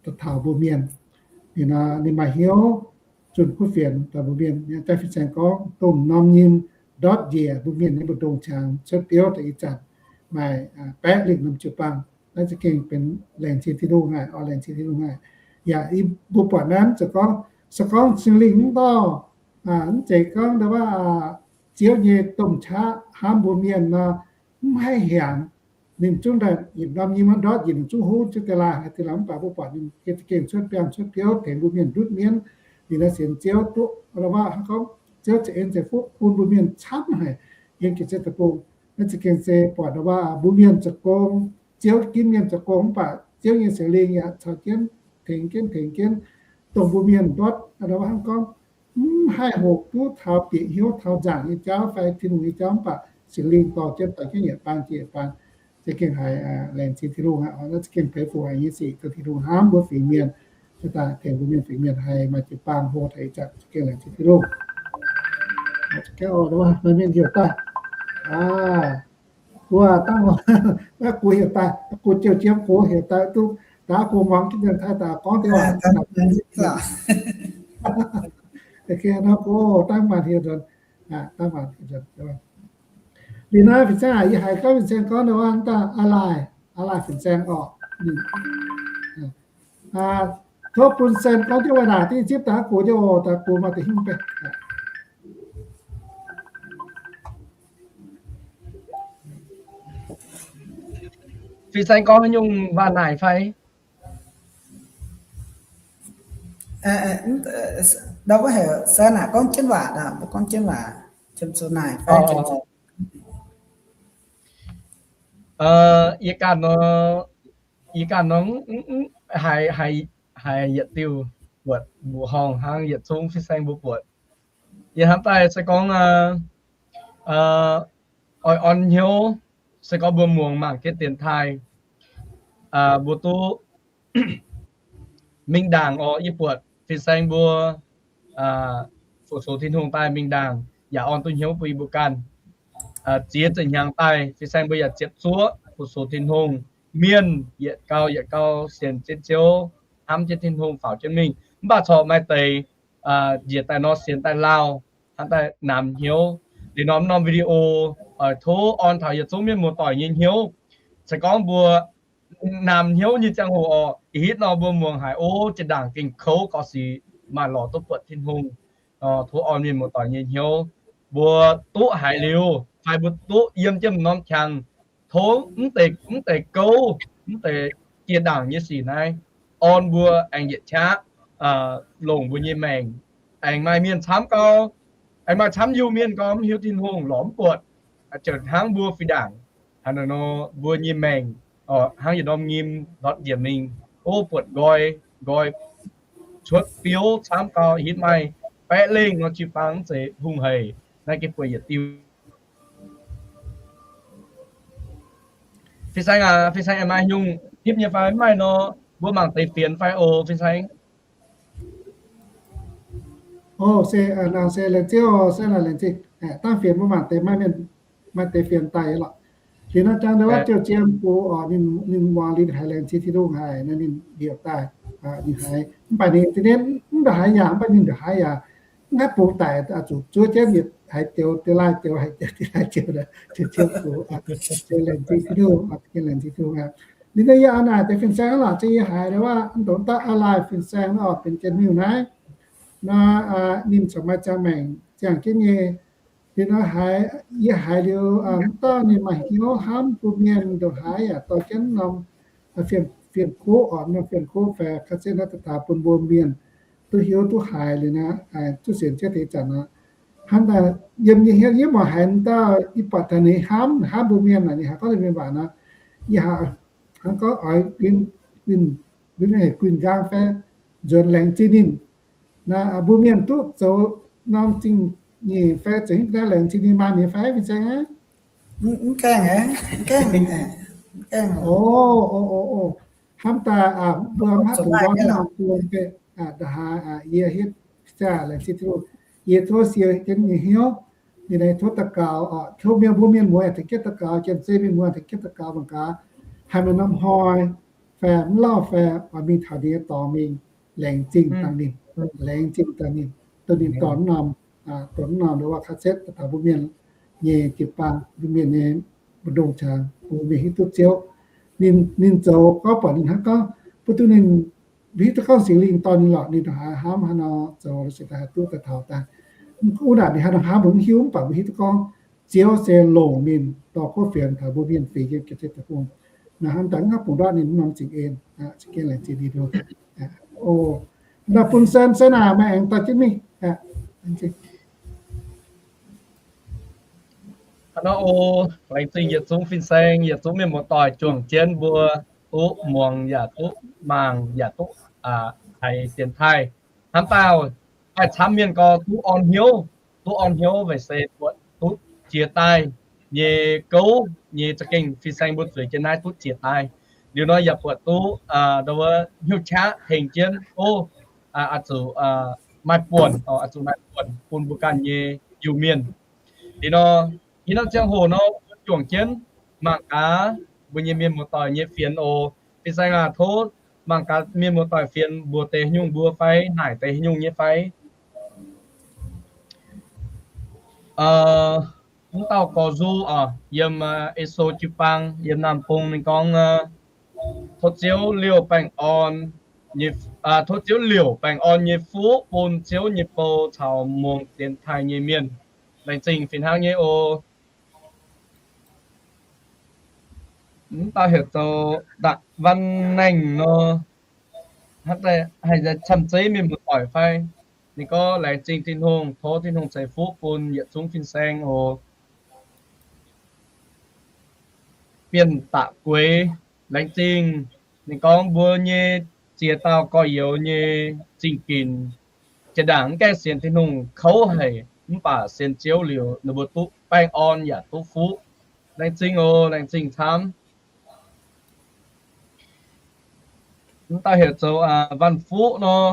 taux mbuo mienh. Ninh nor ninh maaih hnyouv zunh kuv fienx daaih mbuo mienh. Daaih fin-saeng gorngv dongh norm nyim ndortv njiec mbuo mienh nyei mbu'ndongx qangx cuotv biouv daaih ih zanc maaih baeqv lingh norm jiu-baang. Naaiv za'gengh benx laengz zingh Tin-Hungh haic, oix laengz zingh Tin-Hungh haic. Yaac mbuo buatc naaiv se gorngv, se gorngv Singx Lingh mv dorh, mv zeiz gorngv ndau wuov Ziouv nyei domh qaqv hnamv mbuo mienh nor, mv haih hiaangx. Ninh zungv daaih yietc norm nyim maiv ndortv njiec, ninh zungv hungv jienv deix laaih haaix deix laaih, mv baac mbuo buatc ninh gengh cuotv biangh cuotv biouv tengx mbuo mienh ndutv mienv. Ninh naaiv sienx Ziouv duqv, ndau wuov hnangv gorngv Ziouv za'eix za'eix fuqv bun mbuo mienh camv haic yiem Gitc Ziouv Deic-Bung. Naaiv za'gengh se buatc ndau wuov mbuo mienh zoux gong, Ziouv ginv mienh zoux gong mv baac Ziouv nyei Singx Lingh yaac caux jienv tengx jienv tengx jienv, dongh mbuo mienh ndortv ndau wuov hnangv gorngv mv haih hoqc duqv taux bieqc hnyouv taux nzaangc nyei jauv fai Tin-Hungh nyei jauv mv baac Singx Lingh dorh jienv dorh jienv yietc baan jiex yietc baan. Za'gengh haiz laengz zingh Tin-Hungh aqv. Naaiv za'gengh peix fuc haic nyei sic, dongh Tin-Hungh hnamv mbuo fingx mienh, tengx mbuo mienh fingx mienh haih maaih jiu-baang hlo taux ih zanc, za'gengh laengz zingh Tin-Hungh. Maaih mienh heuc daaih, mbuo dangh, naaiv gu heuc daaih, gu jiou jiem gu heuc daaih duqv, daaih gu muangx jienv Taiv daaih gorngv deix waac. Nor gu dangh maanc heuc nzuonx, dangh maanc heuc nzuonx. Liuz naaiv fin-saeng, yie haiz gorngv fin-saeng gorngv nor, dangh a'laaih, a'laaih fin-saeng orqc. Tov bun saeng gorngv jienv waac naaic, dingh zipv daaih gu jienv oc, daaih gu maaih deix hingh beiv. Fin-saeng gorngv haaix nyungc waac naaic fai? Ndau wuov heuc saeng naaic gorngv jienv waac, mbuo gorngv jienv waac, jiemh zoux naaic fai? Yie ganh nor, yie ganh nor, haiz, haiz yietc diuh buatc mbuoqc horngh hnangv yietc zungv fin-saeng mbuo buatc. Yie hnamv daaih se gorngv oix orn hnyouv, se gorngv mbuo muangx mangc jienv dienx taaih, mbuo duqv mingh ndaangc oc. Yie buatc fin-saeng mbuo fu-sux Tin-Hungh daaih mingh ndaangc yaac orn duqv hnyouv bun yie mbuo ganh. Ziex ziepc hnyangx daaih fin-saeng mbuo yaac ziepc zuoqv fu-sux Tin-Hungh, mienh yietc gau yietc gau sienx jienv Ziouv, hnamv jienv Tin-Hungh faaux jienv mingh. Mv baac corc maaih deix njiec daaih nor sienx daaih lauh, hnamv daaih namx hnyouv. Liuz norm norm video oix tov orn taux yietc zungv mienh muoz-doic nyei hnyouv. Se gorngv mbuo namx hnyouv nyei ziangh hoc oc, ih hitv nor mbuo muangx haiz, o, zinh ndaangc gengh kouv gorx sic, maaih lorz duqv buatc Tin-Hungh. Tov orn mienh muoz-doic nyei hnyouv. Mbuo duqv haiz liuz fai mbuo duqv yiem jienv norm qangx, tov mv deix, mv deix gouv, mv deix jiex ndaangc nyei sic naaiv orn mbuo aengx yietc qaqv longc mbuo nyei maengc. Aengx maaih mienh camv gau, aengx maaih camv Iu-Mienh gau mv hiuv Tin-Hungh, lorz mv buatc, ziouc hnangv mbuo fih ndaangc. Hnangv naaiv nor mbuo nyei maengc hnangv yietc norm nyim ndortv njiec mingh, o, buatc nqoi, nqoi cuotv biouv camv gau, hitv maaih baeqv lengh nor jiu-baang mv zeiz hungh haic. Naaiv gengh buatc yietc diuh. Fin-saeng aac, fin-saeng maaih nyungc hitv nyei fai? Mv maaih nor, mbuo mangc deix fienx fai oc, fin-saeng? O, se, se laengz zingh, se laengz zingh. Dangh fienx mbuo mangc deix maaih mienh, maaih deix fienx daaih lorqc. Liuz nor jangx ndau wuov jiou jiem bun oc, ninh muangx liuz haiz laengz zingh Tin-Hungh haic nor ninh liouc daaih, ninh haiz, mv baac ninh za'gengh mv ndongc haaix yaac, mv baac ninh ndongc haaix yaac Naaiv bungx daic zuqc zuov jienv yietc haiz joux, diuh laaih joux, haiz joux, diuh laaih joux, ziouc ziouc bungx, laengz zingh Tin-Hungh, laengz zingh Tin-Hungh aqv. Liuz naaiv yie naaic deix fin-saeng lorqc, za'gengh yie haiz wuov, mv dongh daaih a'laaih fin-saeng nor, benx Janx-miuh naaiv nor, ninh corc maaih ziangh maengc ziangh jienv nyei. Liuz nor haiz, yie haiz liuz, mv dauh ninh maaih hnyouv hnamv mbuo mienh ndongc haaix yaac dorh jienv norm fiem-kuv, norm fiem-kuv fai cassette naaiv daaih taux bun mbuo mienh duqv hiuv duqv haiz liuz naaiv, zuqc sienx Ziouv deix zanc nor, hnangv naaic yiem nyei hnyouv yie mv baac haiz dauh, yie buatc daaih ninh hnamv, hnamv mbuo mienh naaic, ninh haiz gorngv ninh mienh waac nor, yie haiz hnangv gorngv oix guinh, guinh nqaang fai nzuonx laengz zingh ninh. Naaiv mbuo mienh duqv zoux norm zingh nyeic fai zoux haaix nyungc laengz zingh ninh, maaih mienh fai fin-saeng aqv? Mv gaengh, mv gaengh, mv gaengh. O, o, o, o. Hnamv daaih mbuo maiv dungx ndortv norm buon, ndongc haaix yie hietv fin-saeng laengz zingh Tin-Hungh, yie tov siou jienv nyei hnyouv. Ninh aengx tov daux gaux, tov mienh, mbuo mienh muoz aengx tengx jienv daux gaux, Janx-Zei mienh muoz aengx tengx jienv daux gaux mangc gaax, haih maaih norm hnoi fai mv lauh fai oix mingh taux ninh nyei dorngx mingh laengz zingh dangh ninh, laengz zingh dangh ninh, dongh ninh dorh norm, dorh norm ndongc wuov cassette daaih taux mbuo mienh nyei jiu-baang, mbuo mienh nyei mbu'ndongx qangx, bun mbuo mienh hiuv duqv Ziouv. Ninh, ninh zoux gorngv buatc ninh hnangv gorngv, mbuo duqv ninh, mbuo hiuv duqv gorngv Singx Lingh dorh ninh lorqc, ninh ndongc haaix hnamv haaix nor zoux, ninh ziouc daaih haih duqv daaih taux daaih. Wuov naaic ninh haaix nor hnamv mbuo mv hiuv, mv baac mbuo hiuv duqv gorngv Ziouv se longc ninh dorh kuv fienx taux mbuo mienh fingx yiem Janx-Zei Deic-Bung. Naaiv hnamv daaih mv haih bungx ndortv ninh norm zingh en, za'gengh laengz zingh ninh. O, naaiv bun Sen, Sen aac, meih aengx dorh jienv mingh. Hnangv nor o, laengz zingh yietc zungv fin-saeng, yietc zungv mienh muoz-doic juangc jienv mbuo duqv muangx yaac duqv mangc yaac duqv haiz dienx taaih. Hnamv daaih, daaih camv mienh gorx duqv orn hnyouv, duqv orn hnyouv weic se buatc duqv jiex daaih nyei gouv nyei za'gengh fin-saeng mbuo zueiz jienv naaiv duqv jiex daaih. Liuz nor yaac buatc duqv ndau wuov hnyouv qaqv tengx jienv, o, oix zuqc maaih buonc, oix zuqc maaih buonc bun mbuo ganh nyei Iu-Mienh. Liuz nor, ih norm ziangh hoc nor, juangc jienv mangc gaax mbuo nyei mienh muoz-doic nyei fienx oc. Fin-saeng aac, tov mangc gaax mienh muoz-doic fienx mbuox deix nyungc mbuo fai naaic deix nyungc nyei fai. Mv dauh gorx nzu oc, yiem Esso jiu-baang, yiem Naamh Bung, ninh gorngv, tov Ziouv liouh baengh orn, tov Ziouv liouh baengh orn nyei fuqv bun Ziouv nyei bou caux muangx dienx taaih nyei mienh. Laengz zingh fih hnangv nyei oc. Mv dauh heuc zoux Ndatc Văn Neng nor, haih camv zeiv mienh muoz-doic fai? Ninh gorngv, laengz zingh Tin-Hungh, tov Tin-Hungh ceix fuqv bun yietc zungv fin-saeng oc. Bienh Da'gueix, laengz zingh. Ninh gorngv, mbuo nyei ziex dauh gorx-youz nyei zingh ginc, jiex ndaangc mv gaengh sienx Tin-Hungh kouv haic, mv baac sienx Ziouv liuz, ninh mbuo duqv baengh orn yaac duqv fuqv. Laengz zingh oc, laengz zingh camv. Mv dauh heuc zoux Văn Fuqv nor,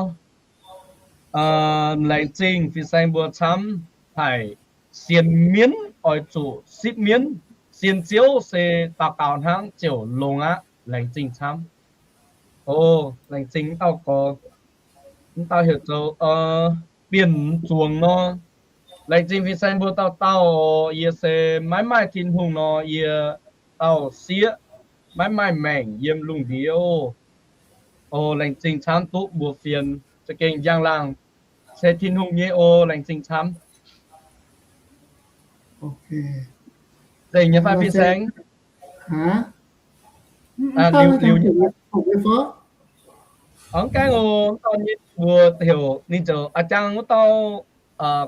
laengz zingh fin-saeng mbuo camv haic. Sienx mienv oix zuqc sipv mienv. Sienx Ziouv se daux gaux hnangv ziouc longx aqv. Laengz zingh camv. O, laengz zingh mv dauh gorx. Mv dauh heuc zoux Bienh Zuangx nor. Laengz zingh fin-saeng mbuo dauh dauh. Yie se maiv maaih Tin-Hungh nor, yie dauh sieqv maiv maaih maengc yiem lungh ndiev oc. O, laengz zingh camv duqv mbuox fienx, za'gengh njang-laangc se Tin-Hungh nyei o. Laengz zingh camv. Nzengc nyei fai fin-saeng? Mv gaengh oc, wuov dauh nyei mbuox heuc ninh zoux a'jang wuov dauh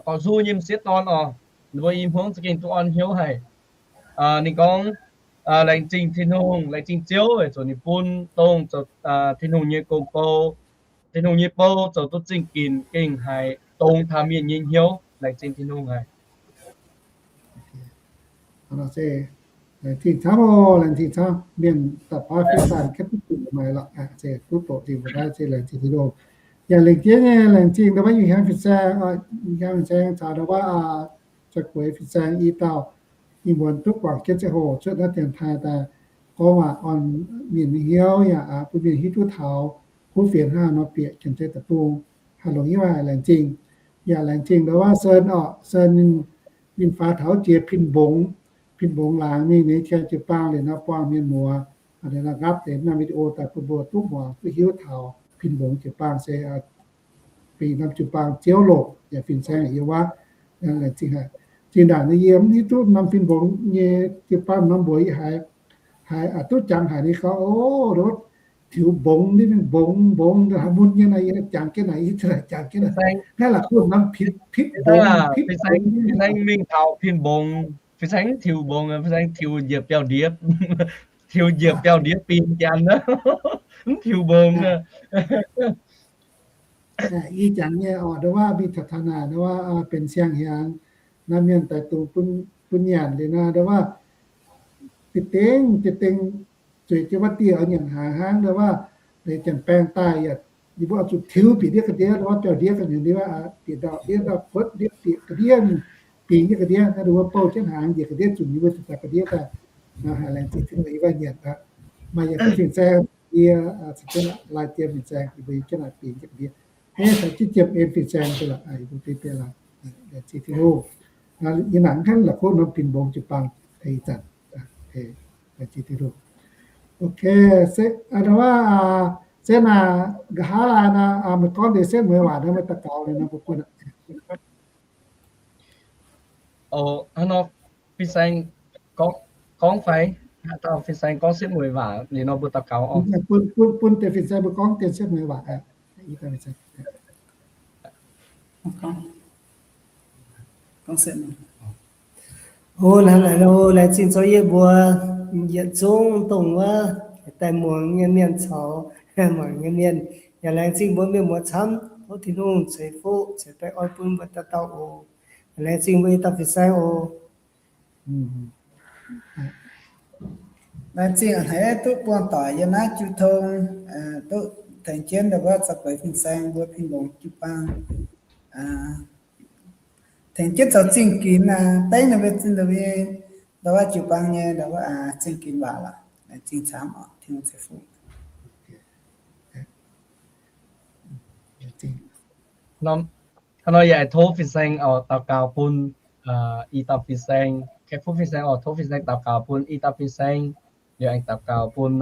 gorx-nzu nyei m'sieqv dorn oc. Ninh mbuo i hmuangv za'gengh duqv orn hnyouv haic. Ninh gorngv, laengz zingh Tin-Hungh, laengz zingh Ziouv weic zuqc ninh bun dongh zoux Tin-Hungh nyei gong-bou, Tin-Hungh nyei bou zoux duqv zingh ginc gengh haiz dongz taux mienh nyei hnyouv. Laengz zingh Tin-Hungh haic. Laengz zingh camv oc, laengz zingh camv. Mienh da'faanh fin-saeng gengh duqv zuqc maaiz lorqc, se duqv doqc zingh mbuo naaiv, se laengz zingh Tin-Hungh. Yaac lengc jeiv nyei laengz zingh ndau wuov Yu Hiaang fin-saeng, Yu Hiaang fin-saeng caux ndau wuov Za'gueix fin-saeng i dauh, ih muonz duqv guangc jienv ziangh hoc cuotv naaiv dienx taaih daaih gorngv waac orn mienh nyei hnyouv yaac bun mienh hiuv duqv taux kuv fienx hnangv haaix nor bieqc Janx-Zei Deic-Bung, haih longc nyei waac laengz zingh. Yaac laengz zingh ndau wuov Sen oc, Sen ninh faaux taux jiex Pin Mbong, Pin Mbong laangz mingh ninh qiex jiu-baang liuz nor buangh mienh muoz, liuz nor nqaapv deix naaiv video daaih bun mbuo duqv muangx duqv hiuv taux Pin Mbong jiu-baang se bingx norm jiu-baang ziouv loc yaac fin-saeng yiem wuov. Laengz zingh haic. Zinh ndaangc yie mv hiuv duqv norm Pin Mbong nyei jiu-baang norm mbuox yie haiz, haiz duqv jangx haic ninh gorngv, o, tiux mbongx, ninh mingh mbongx mbongx haaix mun nyei naaiv, yie jangx jienv naaic, yie jangx jienv naaic, naaiv la'kuqv norm pitv, pitv mbongx, pitv mbongx. Fin-saeng mingh taux Pin Mbong, fin-saeng mv tiux mbongx, fin-saeng tiux njiec biauv-ndiev, tiux njiec biauv-ndiev bingx janx, mv tiux mbongx. Yie jangx nyei oc, ndau wuov mingh taux taux naaic ndau wuov benx siang-hnyangx, naaiv mienh daaih dungx bun nyanc liuz nor ndau wuov deix dengh deix dengh zueiz jienv wuov dieh oix nyanc hnaangx hnangv ndau wuov, leiz janx-baeng daaih yaac ninh mbuo oix zuqc tiux bieqc ndiev ga'ndiev ndau wuov, biauv-ndiev ga'ndiev ndau wuov, bieqc ndau-ndiev ndau-kuotv ndiev bieqc ga'ndiev mingh, bingx ndiev ga'ndiev naaiv ndau wuov bouh jienv hnaangx njiec ga'ndiev zunc yie mbuo zuqc daaih ga'ndiev daaih. Nor haiz laengz zingh Tin-Hungh yie mbuo nyanc aqv. Maaih yie fin-saeng yie caux jienv laaih jiem fin-saeng yie mbuo yiem jienv naaic bingx ndiev ga'ndiev. Hnangv taux jienv jiem en fin-saeng se lorqc, yie mbuo biei biei laaih. Laengz zingh Tin-Hungh. Yie mangc hnangv la'kuqv norm Pin Mbong jiu-baang ih zanc. Laengz zingh Tin-Hungh. Ok, se wuov, se naaic nqa'haav laai nor, meih gorngv deix setv mueiz waac nor, meih daux gaux liuz nor, mbuo buatc. Hnangv nor, fin-saeng gorngv, gorngv fai, haaix dauh fin-saeng gorngv setv mueiz waac liuz nor, mbuo daux gaux oc. Bun, bun deix fin-saeng mbuo gorngv deix setv mueiz waac. O, laengz zingh zoux yie mbuo yietc zungv dongh wuov daaih muangx nyei mienh caux mangc nyei mienh. Yaac laengz zingh mbuo mienh muoz camv, tov Tin-Hungh ceix fuqv ceix baeqv oix bun mbuo dauh dauh oc. Laengz zingh mbuo yietc dauh fin-saeng oc. Laengz zingh haiz duqv buangh doic yiem naaiv jiu tong, duqv tengx jienv ndau wuov za'gengh fin-saeng mbuo Pin Mbong jiu-baang, tengx jienv zoux zingh ginx aqv. Dengv ninh mbuo zinh ndau wuov, ndau wuov jiu-baang nyei ndau wuov zingh ginx waac lorqc. Laengz zingh camv oc, Tin-Hungh ceix fuqv. Hnangv nor yaac aengx tov fin-saeng oix daux gaux bun i dauh fin-saeng, kaeqv fuqv fin-saeng oix tov fin-saeng daux gaux bun i dauh fin-saeng, yaac aengx daux gaux bun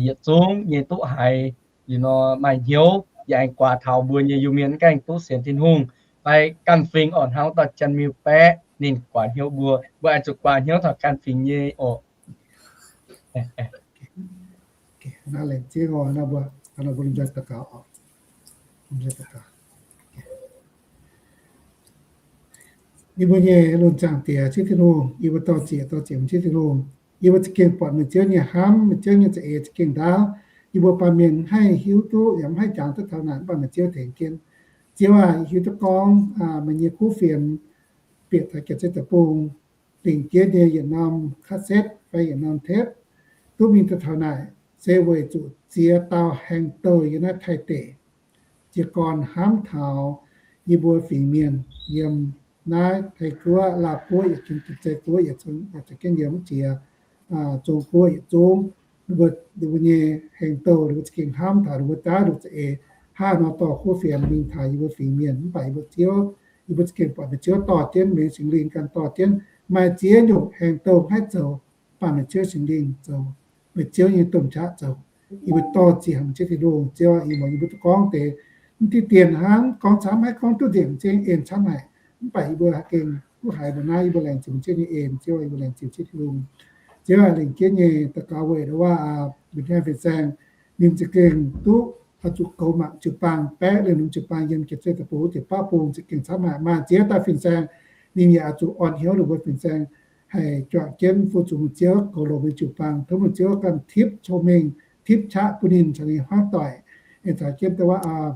yietc zungv nyei duqv haiz liuz nor maaih hnyouv, yaac aengx guaax taux mbuo nyei Iu-Mienh mv gaengh duqv sienx Tin-Hungh fai ganh fingx oix hnangv dauh Janx-Miuh-Baeqv ninh guaax hnyouv mbuo, mbuo aengx zuqc guaax hnyouv taux ganh fingx nyei oc. Yie mbuo nyei lungh zaangc Diex, Ziouv Tin-Hungh, yie mbuo dor-ziec dor-ziec meih Ziouv Tin-Hungh. Yie mbuo za'gengh buatc meih Ziouv nyei hnamv, meih Ziouv nyei za'eix za'gengh ndaauv. Yie mbuo baamh mienh mv haih hiuv duqv yaac mv haih jangx duqv taux naaic, mv baac meih Ziouv tengx jienv. Ziouv aac, yie hiuv duqv gorngv meih nyei kuv fienx bieqc taux Janx-Zei Deic-Bung, lingc jienv nyei yietc norm cassette fai yietc norm tape duqv mingh duqv taux naaic, se weic zuqc ziex dauh haengh douh yiem naaiv Taiv deic jiez gorn hnamv taux yie mbuo fingx mienh yiem naaiv Taiv Guoqv, Laauh Guoqv, yietc zungv Janx-Zei Guoqv, yietc zungv, yietc zungv jienv yiem wuov jiex Zong Guoqv yietc zungv. Ninh mbuo, ninh mbuo nyei haengh douh ninh mbuo za'gengh hnamv taux ninh mbuo daav ninh mbuo za'eix hnangv nor dorh kuv fienx mingh taux yie mbuo fingx mienh. Mv baac yie mbuo Ziouv, yie mbuo za'gengh buatc meih Ziouv dorh jienv, meih Singx Lingh ganh dorh jienv, maaih ziex nyungc haengh douh mv haih zoux, mv baac meih Ziouv Singx Lingh zoux, meih Ziouv nyei domh qaqv zoux. Yie mbuo dor-ziec haic meih Ziouv Tin-Hungh. Ziouv aac, yie mbuo, yie mbuo duqv gorngv deix mv diqv dienh hnangv, gorngv camv haic, gorngv duqv nzengc, Ziouv nyei en camv haic. Mv baac yie mbuo gengh duqv haiz mbuo naaiv, yie mbuo laengz zingh Ziouv nyei en. Ziouv aac, yie mbuo laengz zingh Ziouv Tin-Hungh. Ziouv aac, lingc jienv nyei daux gaux weic nduov waac aac, mbuo nyei fin-saeng ninh za'gengh duqv oix zuqc goux mangc jiu-baang, baeqv liuz ninh jiu-baang yiem Janx-Zei Deic-Bung wuov deix baqv bung za'gengh camv haic. Maaih ziex dauh fin-saeng ninh yaac oix zuqc orn hnyouv ninh mbuo fin-saeng haih juangc jienv fu-sux meih Ziouv, goux longx meih jiu-baang. Tov meih Ziouv ganh tipv cong-mengh, tipv qaqv bun ninh caux ninh hmuangv doic, aengx caux jienv dongh waac aac,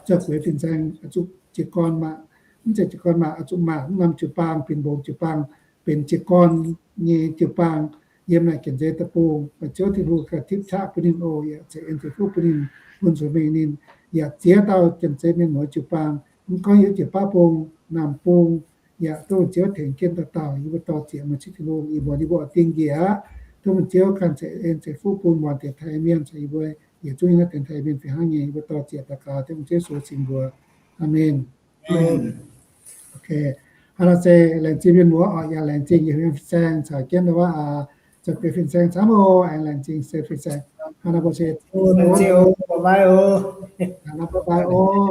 za'gengh fin-saeng oix zuqc jiez gorn mangc, mv zeiz jiez gorn mangc, oix zuqc mangc mv norm jiu-baang, Pin Mbong jiu-baang benx jiez gorn nyei jiu-baang yiem naaic Janx-Zei Deic-Bung. Meih Ziouv Tin-Hungh ganh tipv qaqv bun ninh oc, yaac ceix en ceix fuqv bun ninh, bun cong-mengh ninh. Yaac ziex dauh Janx-Zei mienh muoz jiu-baang, mv gorngv yiem jiex baqv bung, naamh bung, yaac duqv meih Ziouv tengx jienv dauh dauh. Yie mbuo dor-ziec meih Ziouv Tin-Hungh, ih muonz yie mbuo oix dingh njiec aqv. Duqv meih Ziouv ganh ceix en ceix fuqv bun muangx dienx taaih mienh caux yie mbuo yietc zungv nyei naaiv dienx taaih mienh fih hnangv nyei. Yie mbuo dor-ziec daux gaux dengv meih Ziouv Yesu cing mbuox. Aamen. Ok, hnangv naaiv se laengz zingh mienh muoz oc, yaac laengz zingh yie fin-saeng caux jienv wuov, zoux guei fin-saeng camv oc, aengx laengz zingh se fin-saeng. Hnangv naaiv mbuo se, bye bye oc.